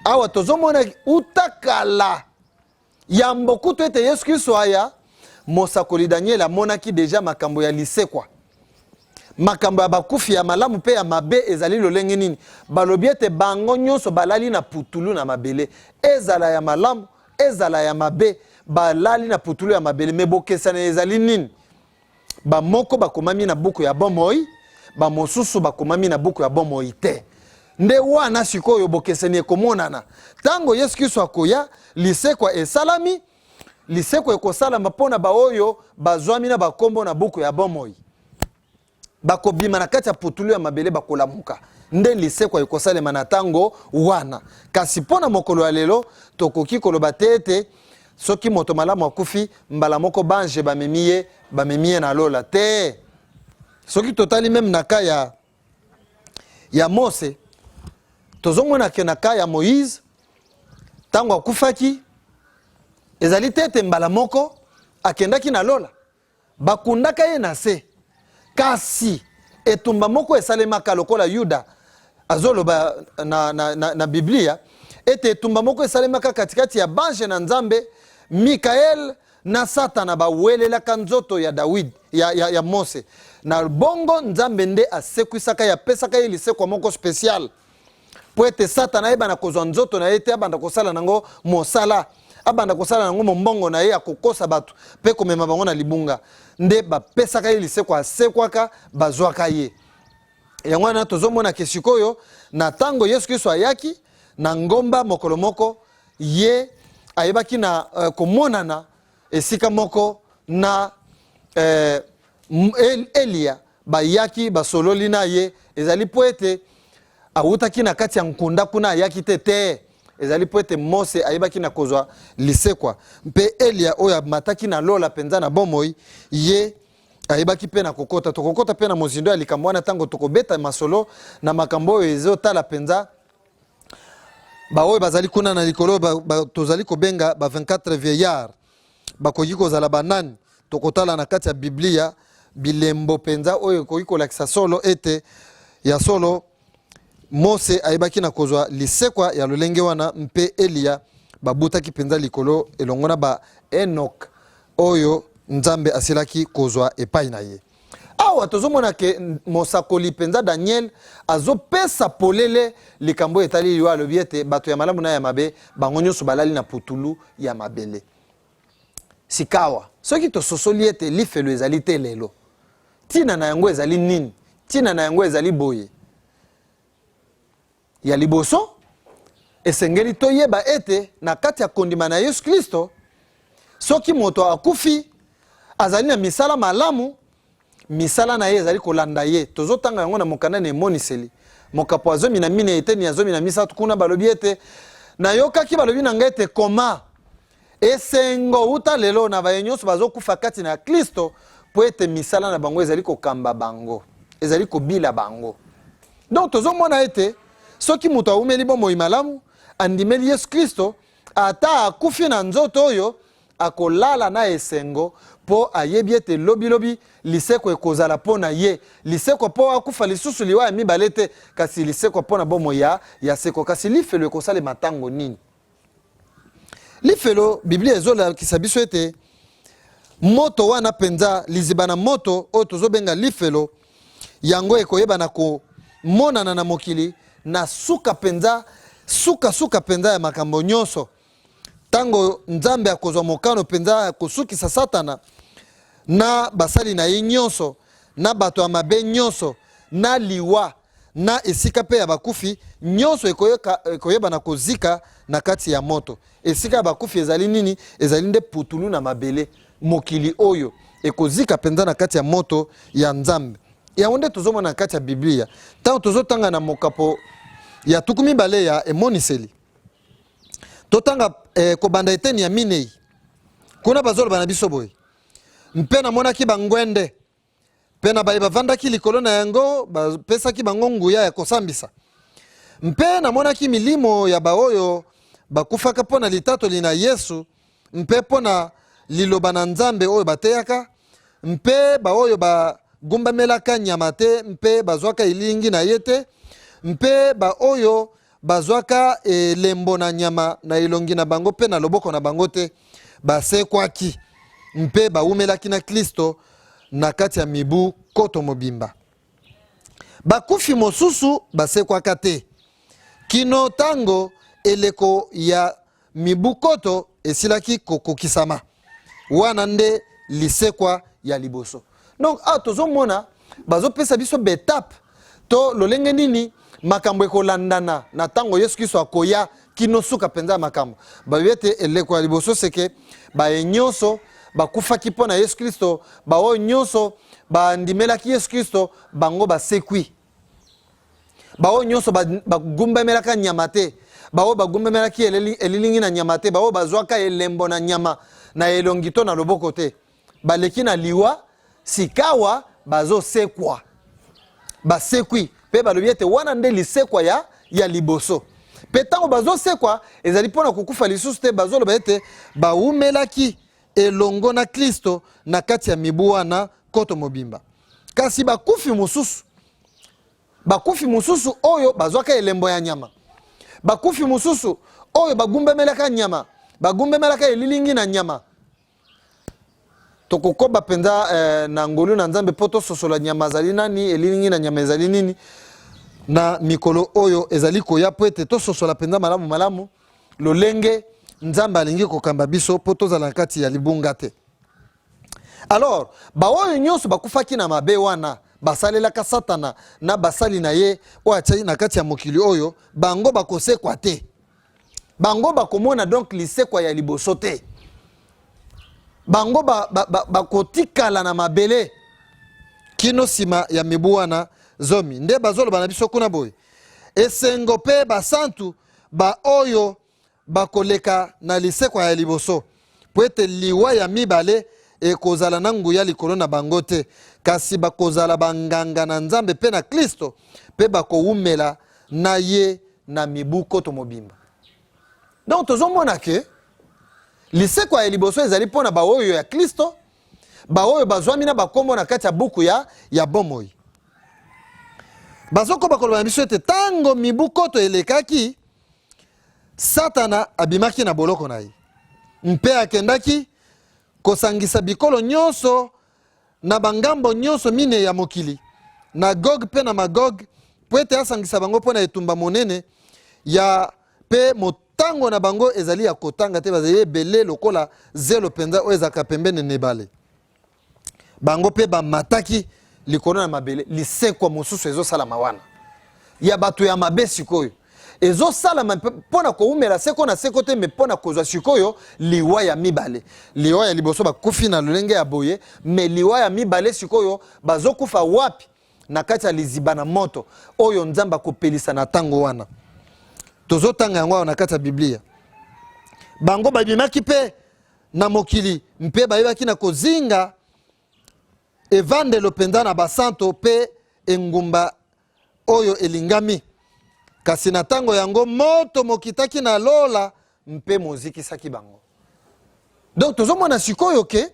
Awa tozomona uta kala, yambo kutu ete Yesu Kristo aya, mosakoli Daniel amonaki deja makambo ya lisekwa, makambo ya bakufi ya malamu mpe ya mabe ezali lolenge nini. Balobi ete bango nyonso balali na putulu na mabele, ezala ya malamu, ezala ya mabe, balali na putulu ya mabele. Me bokesana ezali nini? Bamoko bakomami na buku ya bomoi, bamosusu bakomami na buku ya bomoi te. Nde wana sikoyo bokeseni ekomonana ntango Yesu Kristo akoya. Lisekwa esalami, lisekwa ekosalama mpo na baoyo bazwami na bakombo na buku ya bomoi. Bakobima na kati ya putulu ya mabele, bakolamuka. Nde lisekwa ekosalema na ntango wana. Kasi mpo na mokolo ya lelo, tokoki koloba te ete soki moto malamu akufi, mbala moko banje bamemi ye na lola te. Soki totali meme na ka ya Mose, tozomona ke na ka ya Moïse, ntango akufaki, ezali te ete mbala moko akendaki na lola. Bakundaka ye na se, kasi etumba moko esalemaka, lokola Yuda azoloba na Biblia ete etumba moko esalemaka katikati ya banje na Nzambe Mikael na Satana, bawelelaka nzoto ya Dawid ya Mose. Na bongo Nzambe nde asekwisaka ye, apesaka ye lisekwa moko spécial, mpo ete Satana ayebana kozwa nzoto na ye te, abanda kosala nango mosala, abanda kosala nango mombongo na ye ya kokosa bato mpe komema bango na libunga. Nde bapesaka ye lisekwa, asekwaka, bazwaka ye. Yango wana tozomona ke sikoyo, na ntango Yesu Kristo ayaki na ngomba mokolo moko, ye ayebaki na komonana esika moko na Elia, bayaki basololi na ye. Ezali mpo ete awutaki na kati ya nkunda kuna ayaki te te. Ezali mpo ete Mose ayebaki na kozwa lisekwa, mpe Elia oyo amataki na lola mpenza na bomoi, ye ayebaki mpe na kokota. Tokokota mpe na mozindo ya likambo wana ntango tokobeta masolo na makambo oyo ezotala mpenza baoyo bazali kuna na likolo ba, ba, tozali kobenga ba 24 vieillard bakoki kozala banani. Tokotala na kati ya Biblia bilembo mpenza oyo ekoki kolakisa solo ete ya solo Mose ayebaki na kozwa lisekwa ya lolenge wana mpe Eliya babutaki mpenza likolo elongo na ba Enok oyo Nzambe asilaki kozwa epai na ye. Awa tozomona ke mosakoli mpenza Daniel azopesa polele likambo oyo etali liwa. Alobi ete bato ya malamu na ya mabe bango nyonso balali na putulu ya mabele. Sikawa, soki tososoli ete lifelo ezali te lelo, ntina na yango ezali nini? Ntina na yango ezali boye. Ya liboso, esengeli toyeba ete na kati ya kondima na Yesu Klisto, soki moto akufi azali na misala malamu, misala na ye ezali kolanda ye. Tozotanga yango na mokanda na Emoniseli, mokapo ya 14, eteni ya 13. Kuna balobi ete, Nayokaki balobi na ngai ete, Koma, esengo uta lelo na baye nyonso bazokufa kati na Klisto, mpo ete misala na bango ezali kokamba bango, ezali kobila bango. Donc tozomona ete soki moto awumeli bomoi malamu, andimeli Yesu Klisto, ata akufi na nzoto oyo, akolala na esengo mpo ayebi ete lobilobi lisekwa ekozala mpo na ye, lisekwa mpo akufa lisusu liwa ya mibale te, kasi lisekwa mpo na bomoi ya, ya seko. Kasi lifelo ekosalema ntango nini? Lifelo, Biblia ezolakisa biso ete moto wana mpenza, liziba na moto oyo tozobenga lifelo, yango ekoyeba na komonana na mokili na suka mpenza, sukasuka mpenza ya makambo nyonso, ntango Nzambe akozwa mokano mpenza ya kosukisa Satana na basali na ye nyonso, na bato ya mabe nyonso, na liwa, na esika mpe ya bakufi nyonso ekoyeba na kozika na kati ya moto. Esika ya bakufi ezali nini? Ezali nde putulu na mabele. Mokili oyo ekozika mpenza na kati ya moto ya Nzambe. Yango nde tozomona na kati ya Biblia ntango tozotanga na mokapo ya 20 ya Emoniseli. Totanga kobanda eteni ya 4. Kuna bazoloba na biso boye: Mpe namonaki bangwende, mpe na baye bavandaki likolo na yango bapesaki bango nguya ya kosambisa. Mpe namonaki milimo ya baoyo bakufaka mpo na litatoli na Yesu mpe mpo na liloba na Nzambe oyo bateyaka, mpe baoyo bagumbamelaka nyama te mpe bazwaka elilingi na ye te, mpe baoyo bazwaka elembo na nyama na elongi na bango mpe na loboko na bango te, basekwaki mpe bawumelaki na Klisto na kati ya mibu nkoto mobimba. Bakufi mosusu basekwaka te kino ntango eleko ya mibu nkoto esilaki kokokisama. Wana nde lisekwa ya liboso. Donc awa tozomona bazopesa biso baetape to lolenge nini makambo ekolandana na ntango Yesu Kristo akoya kino suka mpenza ya makambo. Balobi ete eleko ya liboso seke baye nyonso bakufaki mpo na Yesu Kristo, baoyo nyonso bandimelaki Yesu Kristo, bango basekwi. Baoyo nyonso bagumbamelaka nyama te, baoyo bagumbamelaki elilingi na nyama te, baoyo bazwaka elembo na nyama na elongi to na loboko te, baleki na liwa, sikawa bazosekwa, basekwi. Mpe balobi ete wana nde lisekwa ya liboso. Mpe ntango bazosekwa ezali mpo na kokufa lisusu te. Bazoloba ete bawumelaki elongo na Klisto na kati ya mibu wana nkoto mobimba. Kasi bakufi mosusu oyo bazwaka elembo ya nyama, bakufi mosusu oyo bagumbamelaka nyama, bagumbamelaka elilingi na nyama, tokokoba mpenza na ngolu na Nzambe mpo tososola nyama azali nani, elilingi na nyama ezali nini na mikolo oyo ezali koya, mpo ete tososola mpenza malamu malamu lolenge Nzambe alingi kokamba biso mpo tozala na kati ya libunga te. Alors baoyo nyonso bakufaki na mabe wana, basalelaka Satana na basali na ye oyo atiaki na kati ya mokili oyo, bango bakosekwa te. Bango bakomona donc lisekwa ya liboso te. Bango bakotikala ba, ba na mabele kino nsima ya mibu wana zomi. Nde bazoloba na biso kuna boye: Esengo mpe basantu baoyo bakoleka na lisekwa ya liboso, mpo ete liwa ya mibale ekozala na nguya likolo na bango te, kasi bakozala banganga na Nzambe mpe na Klisto, mpe bakowumela na ye na mibu nkoto mobimba. Donc tozomona ke lisekwa ya liboso ezali mpo na baoyo ya Klisto, baoyo bazwami na bakombo na kati ya buku ya, ya bomoi. Bazokoba koloba na biso ete ntango mibu nkoto elekaki, Satana abimaki na boloko na ye mpe akendaki kosangisa bikolo nyonso na bangambo nyonso minei ya mokili, na Gog mpe na Magog, mpo ete asangisa bango mpo na etumba monene ya mpe motango na bango ezali ya kotanga te, bazali ebele lokola zelo mpenza oyo ezalaka pembeni na ebale. Bango mpe bamataki likolo na mabele. Lisekwa mosusu ezosalama wana ya bato ya mabe sikoyo ezosalama mpo na kowumela seko na seko te, me mpo na kozwa sikoyo liwa ya mibale. Liwa ya liboso bakufi na lolenge ya boye, me liwa ya mibale sikoyo bazokufa wapi? Na kati ya liziba na moto oyo Nzambe akopelisa na ntango wana. Tozotanga yango awa na kati ya Biblia. Bango babimaki mpe na mokili mpe bayebaki na kozinga evandelo mpenza na basanto mpe engumba oyo elingami. Kasi na ntango yango moto mokitaki na lola mpe mozikisaki bango. Donc tozomona sikoyo ke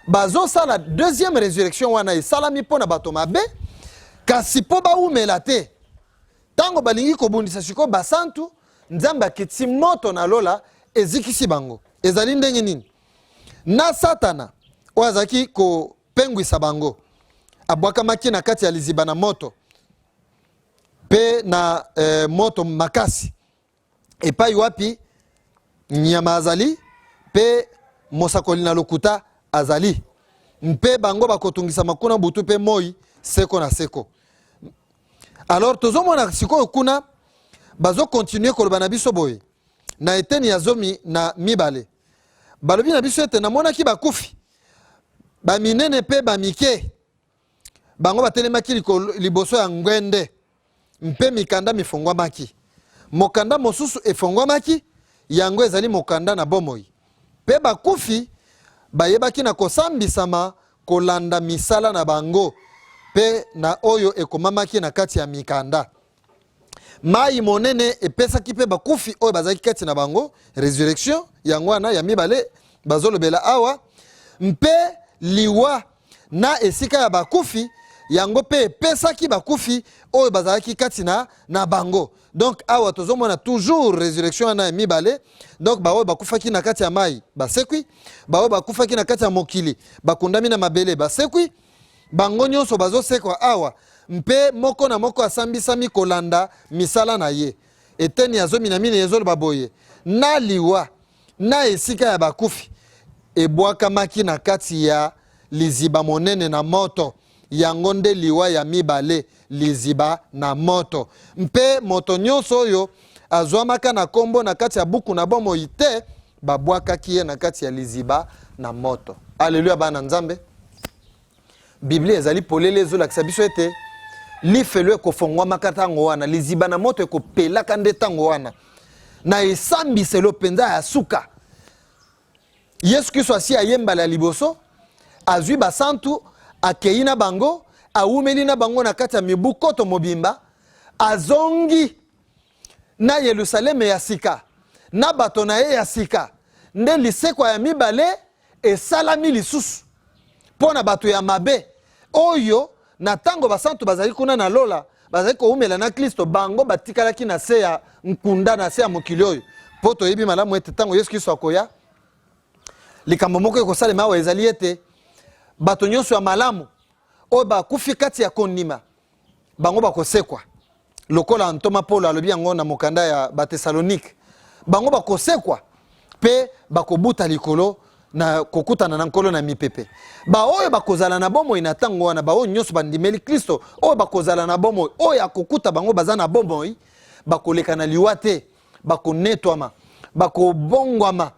bazosala deuxième résurrection wana esalami mpo na bato mabe, kasi mpo bawumela te. Ntango balingi kobundisa sikoyo basantu, Nzambe akitisi moto na lola ezikisi bango. Ezali ndenge nini? Na Satana oyo azalaki kopengwisa bango abwakamaki na kati ya liziba na moto mpe na eh, moto makasi, epai wapi nyama azali mpe mosakoli na lokuta azali, mpe bango bakotungisama kuna butu mpe moi seko na seko. Alors tozomona sikoyo kuna bazokontinue koloba na biso boye na eteni ya 12, balobi na biso ete namonaki bakufi baminene mpe bamike, bango batelemaki liboso ya ngwende, mpe mikanda mifongwamaki. Mokanda mosusu efongwamaki, yango ezali mokanda na bomoi, mpe bakufi bayebaki na kosambisama kolanda misala na bango mpe na oyo ekomamaki na kati ya mikanda. Mai monene epesaki mpe bakufi oyo bazalaki kati na bango, resurrection yango wana ya mibale bazolobela awa, mpe liwa na esika ya bakufi yango mpe epesaki bakufi oyo bazalaki kati na, na bango. Donc awa tozomona toujours resurrection wana ya mibale. Donc baoyo bakufaki na kati ya mai basekwi, baoyo bakufaki na kati ya mokili bakundami na mabele basekwi, bango nyonso bazosekwa awa, mpe moko na moko asambisami kolanda misala na ye. Eteni ya 14 ezoloba boye: na liwa na esika ya bakufi ebwakamaki na kati ya liziba monene na moto, yango nde liwa ya mibale, liziba na moto. Mpe moto nyonso oyo azwamaka na nkombo na kati ya buku na bomoi te, babwakaki ye na kati ya liziba na moto. Aleluya, bana Nzambe! Biblia ezali polele, ezolakisa biso ete lifelo ekofongwamaka ntango wana, liziba na moto ekopelaka nde ntango wana na esambiselo mpenza ya suka. Yesu Kristo asi aye mbala ya liboso, azwi basantu, akei na bango, awumeli na bango na kati ya mibu nkoto mobimba, azongi na Yelusaleme ya sika na bato na ye ya sika. Nde lisekwa ya mibale esalami lisusu mpo na bato ya mabe oyo na ntango basantu bazali kuna na lola bazali kowumela na Klisto, bango batikalaki na se ya nkunda, na se ya mokili oyo. Mpo toyebi malamu ete ntango Yesu Klisto akoya, likambo moko ekosalema awa ezali ete bato nyonso ya malamu oyo bakufi kati ya kondima, bango bakosekwa, lokola ntoma Polo alobi yango na mokanda ya Batesalonike. Bango bakosekwa mpe bakobuta likolo na kokutana na Nkolo na mipepe. Baoyo bakozala na bomoi na ntango wana, baoyo nyonso bandimeli Klisto, oyo bakozala na bomoi, oyo akokuta bango baza na bomoi, bakoleka na liwa te, bakonetwama, bakobongwama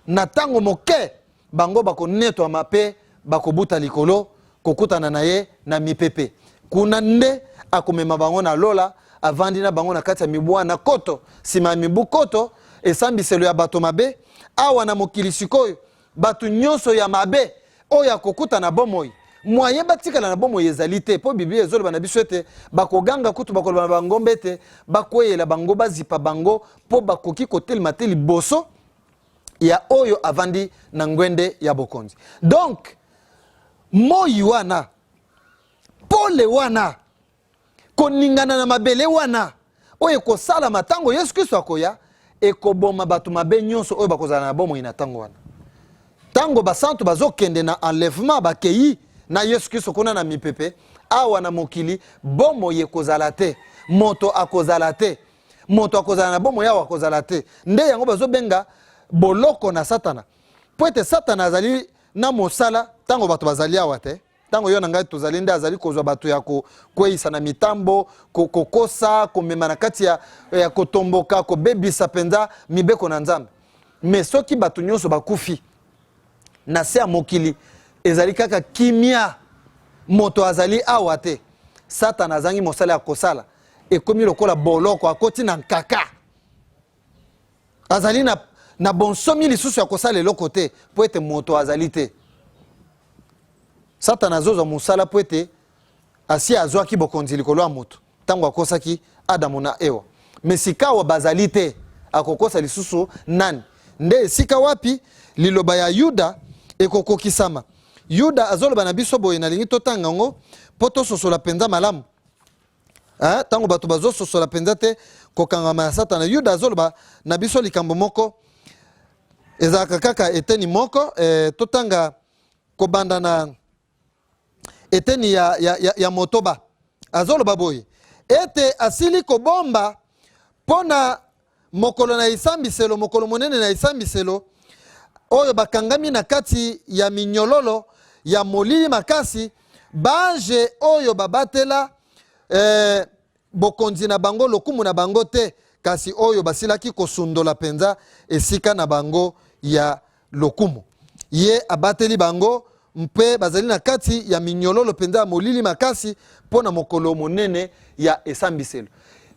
na ntango moke. Bango bakonetwama mpe bakobuta likolo kokutana na ye na mipepe. Kuna nde akomema bango na lola, Avandi na bango na kati ya mibu wana koto. Nsima ya mibu koto, esambiselo ya bato mabe awa na mokili. Sikoyo bato nyonso ya mabe oyo akokuta na bomoi, mwaye batikala na bomoi ezali te, mpo Biblia ezoloba na biso ete bakoganga, kutu bakoloba na bangomba ete bakweyela bango, bazipa bango, mpo bakoki kotelema te liboso ya oyo avandi na ngwende ya bokonzi. Donc moi wana, pole wana, koningana na mabele wana oyo ekosalama ntango Yesu Kristo akoya, ekoboma bato mabe nyonso oyo bakozala na bomoi na ntango wana. Ntango basantu bazokende na enlèvement, bakei na Yesu Kristo kuna na mipepe, awa na mokili bomoi ekozala te, moto akozala te, moto akozala na bomoi awa akozala te. Nde yango bazobenga boloko na Satana, mpo ete Satana azali na mosala ntango bato bazali awa te. Ntango yo na ngai tozali, nde azali kozwa bato ya kokweyisa na mitambo, kokosa, komema na kati ya kotomboka, kobebisa mpenza mibeko na Nzambe. Me soki bato nyonso bakufi na se ya mokili, ezali kaka kimia, moto azali awa te, Satana azangi mosala ya kosala. Ekomi lokola boloko, akoti na nkaka, azali na bonsomi lisusu ya kosala eloko te, mpo ete moto azali te. Satana azozwa mosala mpo ete asi azwaki bokonzi likolo ya moto ntango akosaki Adamu na Ewa. Me sikawa bazali te, akokosa lisusu nani? Nde esika wapi liloba ya Yuda ekokokisama. Yuda azoloba na biso boye, nalingi totanga yango mpo tososola mpenza malamu. Ntango bato bazososola mpenza te kokangama ya Satana, Yuda azoloba na biso likambo moko, ezalaka kaka eteni moko. Totanga kobanda na eteni ya motoba. Azoloba boye ete asili kobomba mpo na mokolo na esambiselo, mokolo monene na esambiselo, oyo bakangami na kati ya minyololo ya molili makasi, baange oyo babatela bokonzi na bango, lokumu na bango te, kasi oyo basilaki kosundola mpenza esika na bango ya lokumu. Ye abateli bango mpe bazali na kati ya minyololo mpenza ya molili makasi mpo na mokolo monene ya esambiselo.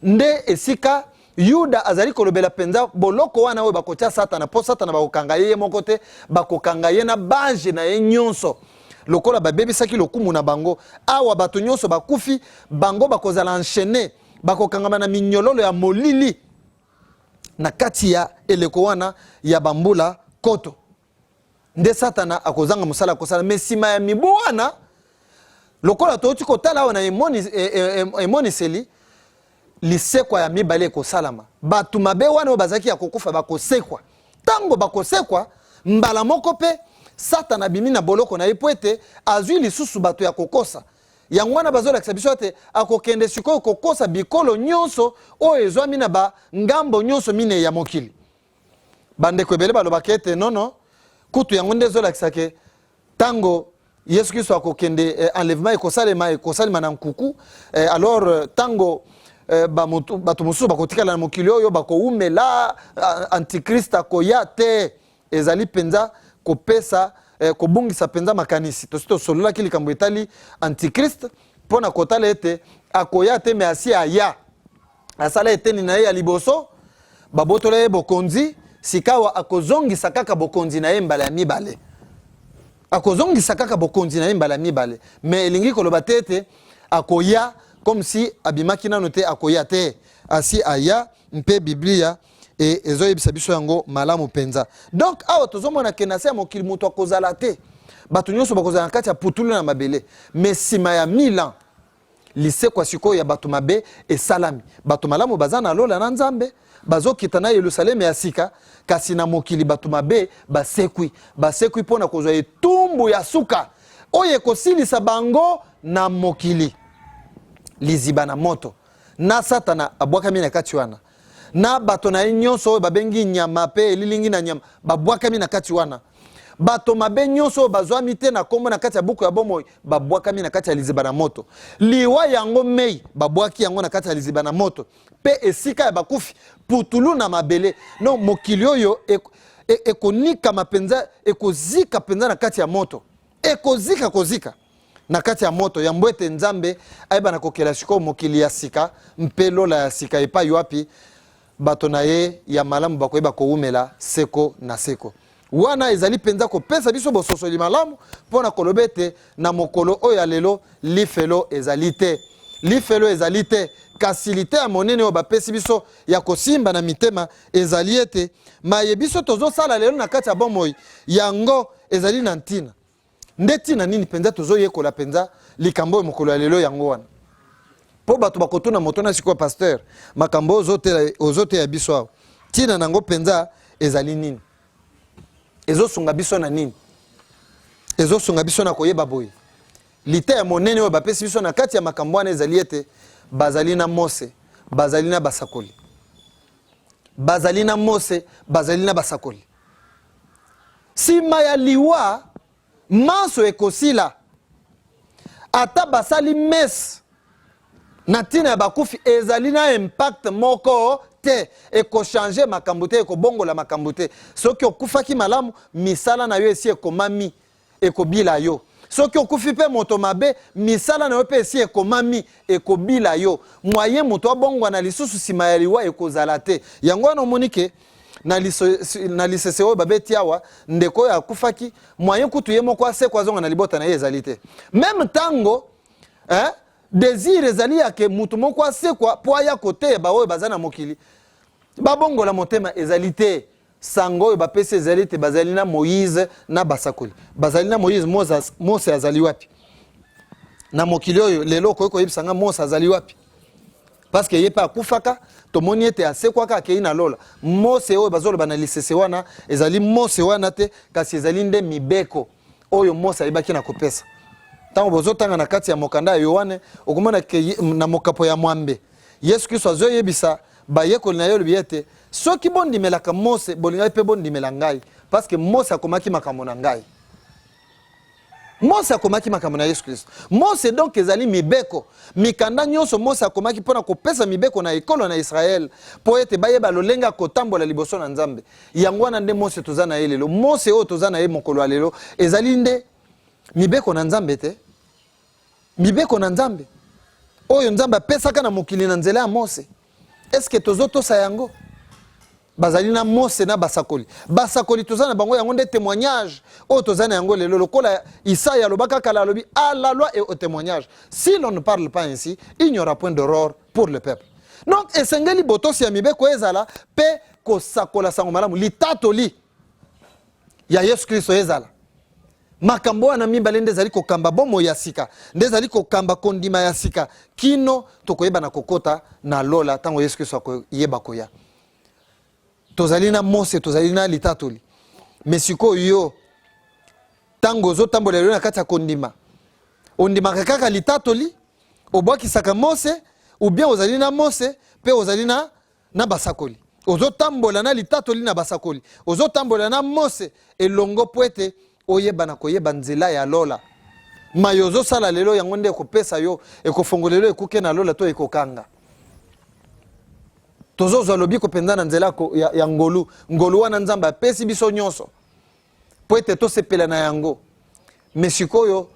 Nde esika Yuda azali kolobela mpenza boloko wana oyo bakotia Satana, mpo Satana bakokanga ye ye moko te, bakokanga ye na banje na ye nyonso. Lokola babebisaki lokumu na bango, awa bato nyonso bakufi, bango bakozala enchaîne, bakokangama na minyololo ya molili na kati ya eleko wana ya bambula koto. Nde Satana akozanga mosala akosala. Me nsima ya mibu wana, lokola touti kotala awa na Emoniseli, lisekwa ya mibale ekosalama. Bato mabe wana oyo bazalaki ya kokufa bakosekwa. Ntango bakosekwa mbala moko mpe, Satana abimi na boloko na ye mpo ete azwi lisusu bato ya kokosa. Yango wana bazolakisa biso ete akokende sikoyo kokosa bikolo nyonso oyo ezwami na bangambo nyonso minei ya mokili. Bandeko ebele balobaka ete nono, kutu yango nde ezolakisa ke ntango Yesu Kristo akokende, enlèvement ekosalema, ekosalema na nkuku. Alors ntango bato mosusu bakotikala na mokili oyo bakowumela, antichrist akoya te. Ezali mpenza kopesa kobungisa mpenza makanisi. Tosi tosololaki likambo etali antichrist mpo na kotala ete akoya te, me asi aya, asala eteni na ye ya liboso, babotola ye bokonzi. Sikawa akozongisa kaka bokonzi na ye mbala ya mibale, akozongisa kaka bokonzi na ye mbala ya mibale. Me elingi koloba te ete akoya comme si abimaki nano te. Akoya te, asi aya, mpe Biblia ezoyebisa biso yango malamu mpenza. Donc awa tozomona ke na se ya mokili moto akozala te, bato nyonso bakozala na kati ya putulu na mabele. Me nsima ya 1000 ans, lisekwa sikoyo ya bato mabe esalami. Bato malamu baza na lola na Nzambe, bazokita na Yelusaleme ya sika, kasi na mokili bato mabe basekwi, basekwi mpo na kozwa etumbu ya suka oyo ekosilisa bango na mokili, liziba na moto. Na Satana abwakami na kati wana na bato na ye nyonso oyo babengi nyama mpe elilingi na nyama, babwakami na kati wana. Bato mabe nyonso oyo bazwami te na nkombo na kati ya buku ya bomoi babwakami na kati ya liziba na moto. Liwa yango mei babwaki yango na kati ya liziba na moto, mpe esika ya bakufi, putulu na mabele. No mokili oyo ekonikama mpenza, ekozika mpenza na kati ya moto, ekozika kozika. Na kati ya moto, yambo ete Nzambe ayeba na kokela sikoyo mokili ya sika mpe lola ya sika epai wapi bato na ye ya malamu bakoyeba kowumela seko na seko. Wana ezali mpenza kopesa biso bososoli malamu mpo na koloba ete na mokolo oyo ya lelo lifelo ezali te. Lifelo ezali te, kasi liteya monene oyo bapesi biso ya kosimba na mitema ezali ete maye biso tozosala lelo na kati ya bomoi yango ezali na ntina. Nde ntina nini mpenza tozoyekola mpenza likambo oyo mokolo ya lelo? Yango wana mpo bato bakotuna motuna sikoyo, pasteur, makambo oyo ozoteya biso awa, ntina na yango mpenza ezali nini? Ezosunga biso na nini? Ezosunga biso na koyeba boye, liteya monene oyo bapesi biso na kati ya makambo wana ezali ete bazali na Mose, bazali na basakoli, bazali na Mose, bazali na basakoli. Nsima ya liwa, manso ekosila. Ata basali messe na ntina ya bakufi, ezali na impact moko te, ekochange makambo te, ekobongola makambo te. Soki okufaki malamu, misala na yo esi ekomami, ekobila yo. Soki okufi mpe moto mabe, misala na yo mpe esi ekomami, ekobila yo. Moyen moto abongwana lisusu nsima ya liwa ekozala te. Yango wana omoni ke na lisese oyo babeti awa, ndeko oyo akufaki, moyen kutu ye moko asekwa azonga na libota na ye ezali te. Meme ntango eh, désir ezali ya ke moto moko asekwa mpo aya koteya baoyo baza na mokili babongola motema ezali te. Sango oyo bapesi ezali ete bazali na Moïse na basakoli. Bazali na Moïse. Mose azali wapi na mokili oyo lelo? Okoki koyebisa nga Mose azali wapi? Parce que ye mpe akufaka, tomoni ete asekwaka, akei na lola. Mose oyo bazoloba na lisese wana ezali Mose wana te, kasi ezali nde mibeko oyo Mose ayebaki na kopesa. Ntango bozotanga na kati ya mokanda ya Yoane, okomona ke na mokapo ya 8, Yesu Kristo azoyebisa bayekoli na ye, olobi ete soki bondimelaka Mose, bolingaki mpe bondimela ngai, parce que Mose akomaki makambo na ngai. Mose akomaki makambo na Yesu Kristo. Mose donc ezali mibeko, mikanda nyonso Mose akomaki mpo na kopesa mibeko na ekolo na Israele mpo ete bayeba lolenge ya kotambola liboso na Nzambe. Yango wana nde Mose toza na ye lelo. Mose oyo toza na ye mokolo ya lelo ezali nde mibeko na Nzambe te, mibeko na Nzambe oyo Nzambe apesaka na mokili na nzela ya Mose. Eske tozotosa yango? Bazali na Mose na basakoli. Basakoli toza na bango, yango nde témoignage oyo toza na yango lelo. Lokola Isaya alobaka kala, alobi à la loi et au témoignage, si l'on ne parle pas ainsi, il n'y aura point d'aurore pour le peuple. Donc esengeli botosi ya mibeko ezala mpe kosakola sango malamu, litatoli ya Yesu Kristo ezala. Makambo wana mibale nde ezali kokamba bomoi ya sika, nde ezali kokamba kondima ya sika kino tokoyeba na kokota na lola ntango Yesu Kristo akoyeba koya. Tozali na Mose, tozali na litatoli. Me sikoyo yo, ntango ozotambola lelo na kati ya kondima, ondimaka kaka litatoli, obwakisaka Mose, ou bien ozali na Mose mpe ozali na basakoli? Ozotambola na litatoli na basakoli, ozotambola na Mose elongo mpo ete oyeba na koyeba nzela ya lola. Maye ozosala lelo, yango nde ekopesa yo, ekofongolela ekuke na lola to ekokanga. Tozozwa lobiko mpenza na nzela ya ngolu. Ngolu wana Nzambe apesi biso nyonso mpo ete tosepela na yango. Me sikoyo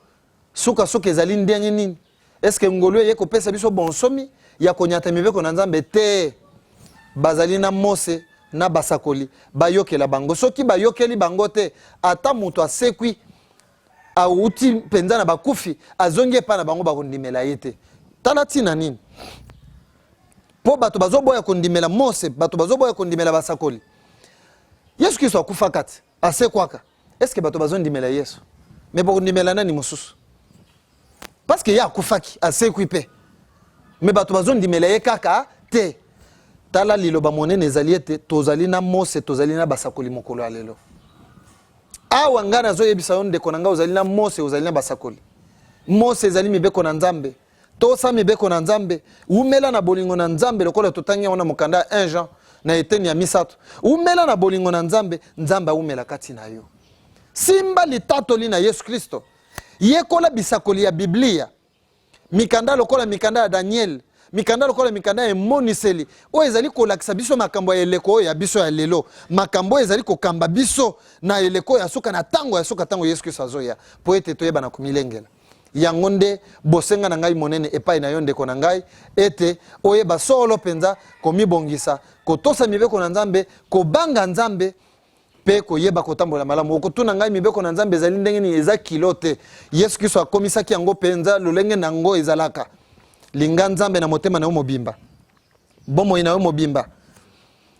sukasuka ezali ndenge nini? Eske ngolu eye kopesa biso bonsomi ya konyata mibeko na Nzambe te? Bazali na Mose na basakoli, bayokela bango. Soki bayokeli bango te, ata moto asekwi, awuti mpenza na bakufi, azongi epai na bango, bakondimela ye te. Tala ntina nini mpo bato bazoboya kondimela Mose, bato bazoboya kondimela basakoli. Yesu Kristo akufaka te, asekwaka. Eske bato bazondimela Yesu? Me bokondimela nani mosusu? Parce que ye akufaki, asekwi mpe, me bato bazondimela ye kaka te. Tala, liloba monene ezali ete tozali na Mose, tozali na basakoli mokolo ya lelo. Awa ngai nazoyebisa yo, ndeko na ngai, ozali na Mose, ozali na basakoli. Mose ezali mibeko na Nzambe. Tosa mibeko na Nzambe, umela na bolingo na Nzambe, lokola totangi yango na mokanda ya 1 Jean na eteni ya 3. Umela na bolingo na Nzambe, Nzambe aumela kati na yo. Simba litatoli na Yesu Kristo, yekola bisakoli ya Biblia, mikanda lokola mikanda ya Daniel, mikanda lokola mikanda ya Emoniseli, oyo ezali kolakisa biso makambo ya eleko oyo ya biso ya lelo, makambo oyo ezali kokamba biso na eleko ya suka, na ntango ya suka, ntango Yesu Kristo azoya, mpo ete toyeba na komilengela. Yango nde bosenga na ngai monene epai na yo, ndeko na ngai, ete oyeba solo mpenza komibongisa, kotosa mibeko na Nzambe, kobanga Nzambe mpe koyeba kotambola malamu. Okotuna ngai, mibeko na Nzambe ezali ndenge nini? Eza kilo te. Yesu Kristo akomisaki yango mpenza lolenge na yango ezalaka. Linga Nzambe na motema na yo mobimba, bomoi na yo mobimba,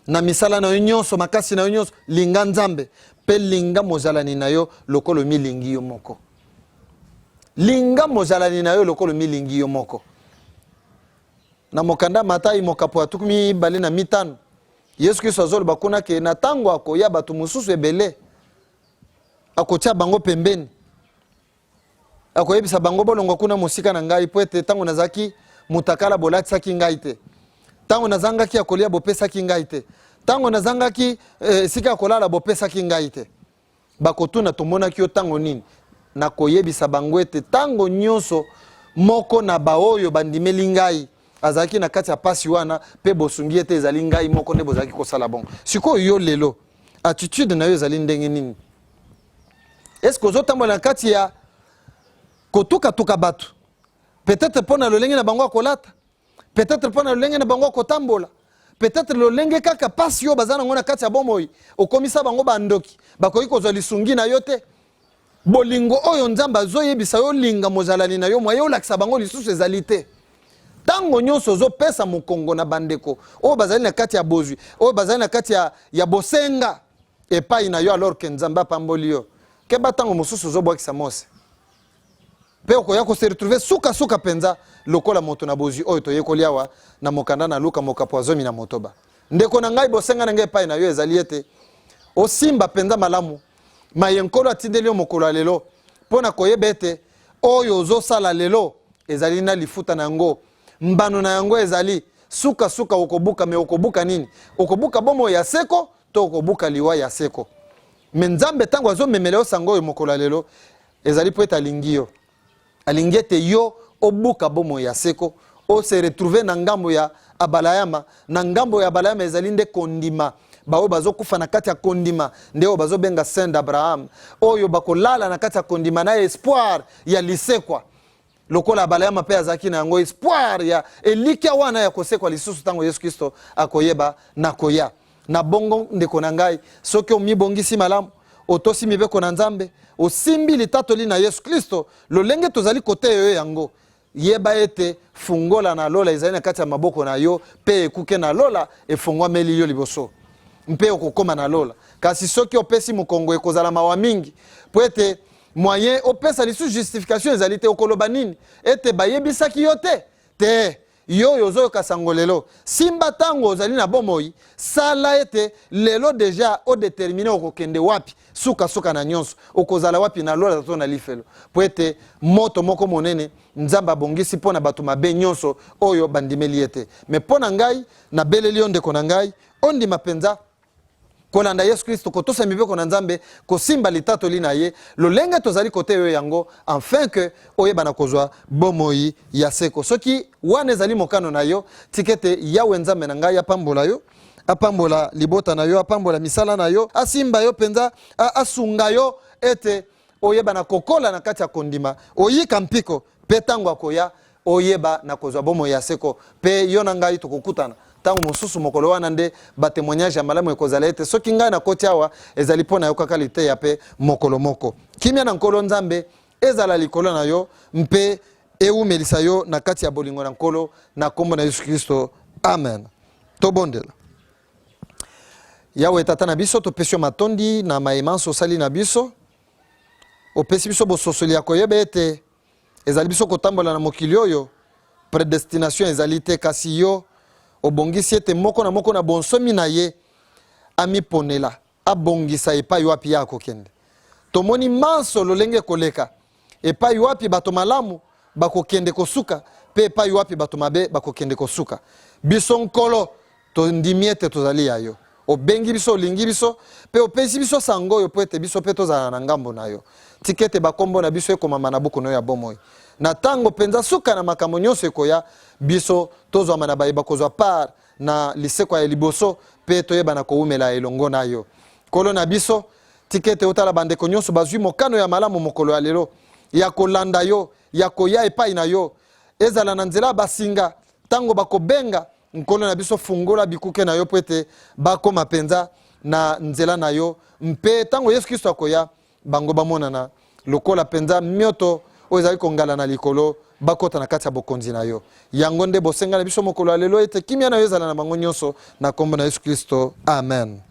na misala na yo nyonso, makasi na yo nyonso. Linga Nzambe mpe linga mozalani na yo lokola omilingi yo moko. Linga mozalani na yo lokola omilingi yo moko. Na mokanda Matai mokapo ya 25, Yesu Kristo azoloba kuna ke na ntango akoya, bato mosusu ebele akotia bango pembeni, akoyebisa bango: bolongwa kuna mosika na ngai, mpo ete ntango nazalaki motakala, bolatisaki ngai te; ntango nazangaki ya kolia, bopesaki ngai te; ntango nazangaki esika ya kolala, bopesaki ngai te. Bakotuna: tomonaki yo ntango nini? Nakoyebisa bango ete ntango nyonso moko na baoyo bandimeli ngai azalaki na kati ya pasi wana mpe bosungi ete, ezali ngai moko nde bozalaki kosala bongo. Sikoyo yo lelo, attitude na yo ezali ndenge nini? Est-ce ozotambola na kati ya kotukatuka bato, peut-être mpo na lolenge na bango ya kolata, peut-être mpo na lolenge na bango ya kotambola, peut-être lolenge kaka pasi oyo baza nango na kati ya bomoi, okomisa bango bandoki, bakoki kozwa lisungi na yo te? Bolingo oyo Nzambe azoyebisa yo, linga mozalani na yo, mwaye olakisa bango lisusu ezali te. Ntango nyonso ozopesa mokongo na bandeko oyo bazali na kati ya bozwi, oyo bazali na kati ya bosenga epai na yo, alors ke Nzambe apamboli yo. Keba, ntango mosusu ozobwakisa Mose mpe okoya kose retrouver sukasuka mpenza lokola moto na bozwi oyo toyekoli awa na mokanda na Luka mokapo ya 16. Ndeko na ngai, bosenga na ngai epai na yo ezali ete osimba mpenza malamu maye Nkolo atindeli yo mokolo ya lelo, mpo na koyeba ete oyo ozosala lelo ezali na lifuta na yango, mbano na yango ezali sukasuka okobuka. Me okobuka nini? Okobuka bomoi ya seko to okobuka liwa ya seko? Me Nzambe, ntango azomemela yo sango oyo mokolo ya lelo, ezali mpo ete alingi yo, alingi ete yo obuka bomoi ya seko, ose retrouver na ngambo ya Abalayama. Na ngambo ya Abalayama ezali nde kondima. Baoyo bazokufa na kati ya kondima nde oyo bazobenga saint d'Abraham, oyo bakolala na kati ya kondima na espoir ya lisekwa, lokola Abalayama mpe azalaki na yango, espoir ya elikya wana ya kosekwa lisusu ntango Yesu Kristo akoyeba na koya. Na bongo, ndeko na ngai, soki omibongisi malamu, otosi mibeko na Nzambe, osimbi litatoli na Yesu Kristo lolenge tozali koteya yo yango, yeba ete fungola na lola ezali na kati ya maboko na yo, mpe ekuke na lola efungwameli yo liboso, mpe okokóma na lola. Kasi soki opesi mokongo, ekozala mawa mingi, mpo ete moyen opesa lisusu justification ezali te. Okoloba nini? Ete bayebisaki yo te? Te. Yo oyo ozoyoka sango lelo, simba ntango ozali na bomoi, sala ete lelo déjà odéterminer okokende wapi sukasuka na nyonso, okozala wapi, na lola to na lifelo, mpo ete moto moko monene Nzambe abongisi mpo na bato mabe nyonso oyo bandimeli ye te. Me mpo na ngai, nabeleli yo, ndeko na ngai, ondima mpenza kolanda Yesu Kristo, kotosa mibeko na Nzambe, kosimba litatoli na ye lolenge tozali koteya yo yango, afin ke oyeba na kozwa bomoi ya seko. Soki wana ezali mokano na yo, tika ete Yawe Nzambe na ngai apambola yo, apambola libota na yo, apambola misala na yo, asimba yo mpenza, asunga yo ete oyeba na kokola na kati ya kondima, oyika mpiko, mpe ntango akoya, oyeba na kozwa bomoi ya seko. Mpe yo na ngai tokokutana ntango mosusu mokolo wana, nde batémoignage ya malamu ekozala ete soki ngai nakoti awa, ezali mpo na yo kaka liteya. Mpe mokolo moko, kimia na Nkolo Nzambe ezala likolo na yo mpe ewumelisa yo na kati ya bolingo na Nkolo, na nkombo na Yesu Kristo, amen. Tobondela. Yawe Tata na biso, topesi yo matondi na mayemanso osali na biso. Opesi biso bososoli ya koyeba ete ezali biso kotambola na mokili oyo, prédestination ezali te, kasi yo obongisi ete moko na moko na bonsomi na ye amiponela, abongisa epai wapi ye akokende. Tomoni manso lolenge koleka, epai wapi bato malamu bakokende kosuka mpe epai wapi bato mabe bakokende kosuka. Biso, Nkolo, tondimi ete tozali ya yo. Obengi biso, olingi biso mpe opesi biso sango oyo mpo ete biso mpe tozala na ngambo na yo. Tika ete bakombo na biso ekomama na buku na yo ya bomoi na ntango mpenza suka na makambo nyonso ekoya, biso tozwama na bayeba kozwa part na lisekwa ya liboso mpe toyeba na kowumela elongo na yo. Nkolo na biso, tika ete otala bandeko nyonso bazwi mokano ya malamu mokolo ya lelo ya kolanda yo. ya koya epai na yo, ezala na nzela ya basinga ntango bakobenga. Nkolo na biso, fungola bikuke na yo mpo ete bakoma mpenza na nzela na yo, mpe ntango Yesu Kristo akoya, bango bamonana lokola mpenza mioto oyo ezali kongala na likolo, bakota na kati ya bokonzi na yo. Yango nde bosenga na biso mokolo ya lelo, ete kimia na yo ezala na bango nyonso, na nkombo na Yesu Kristo, amen.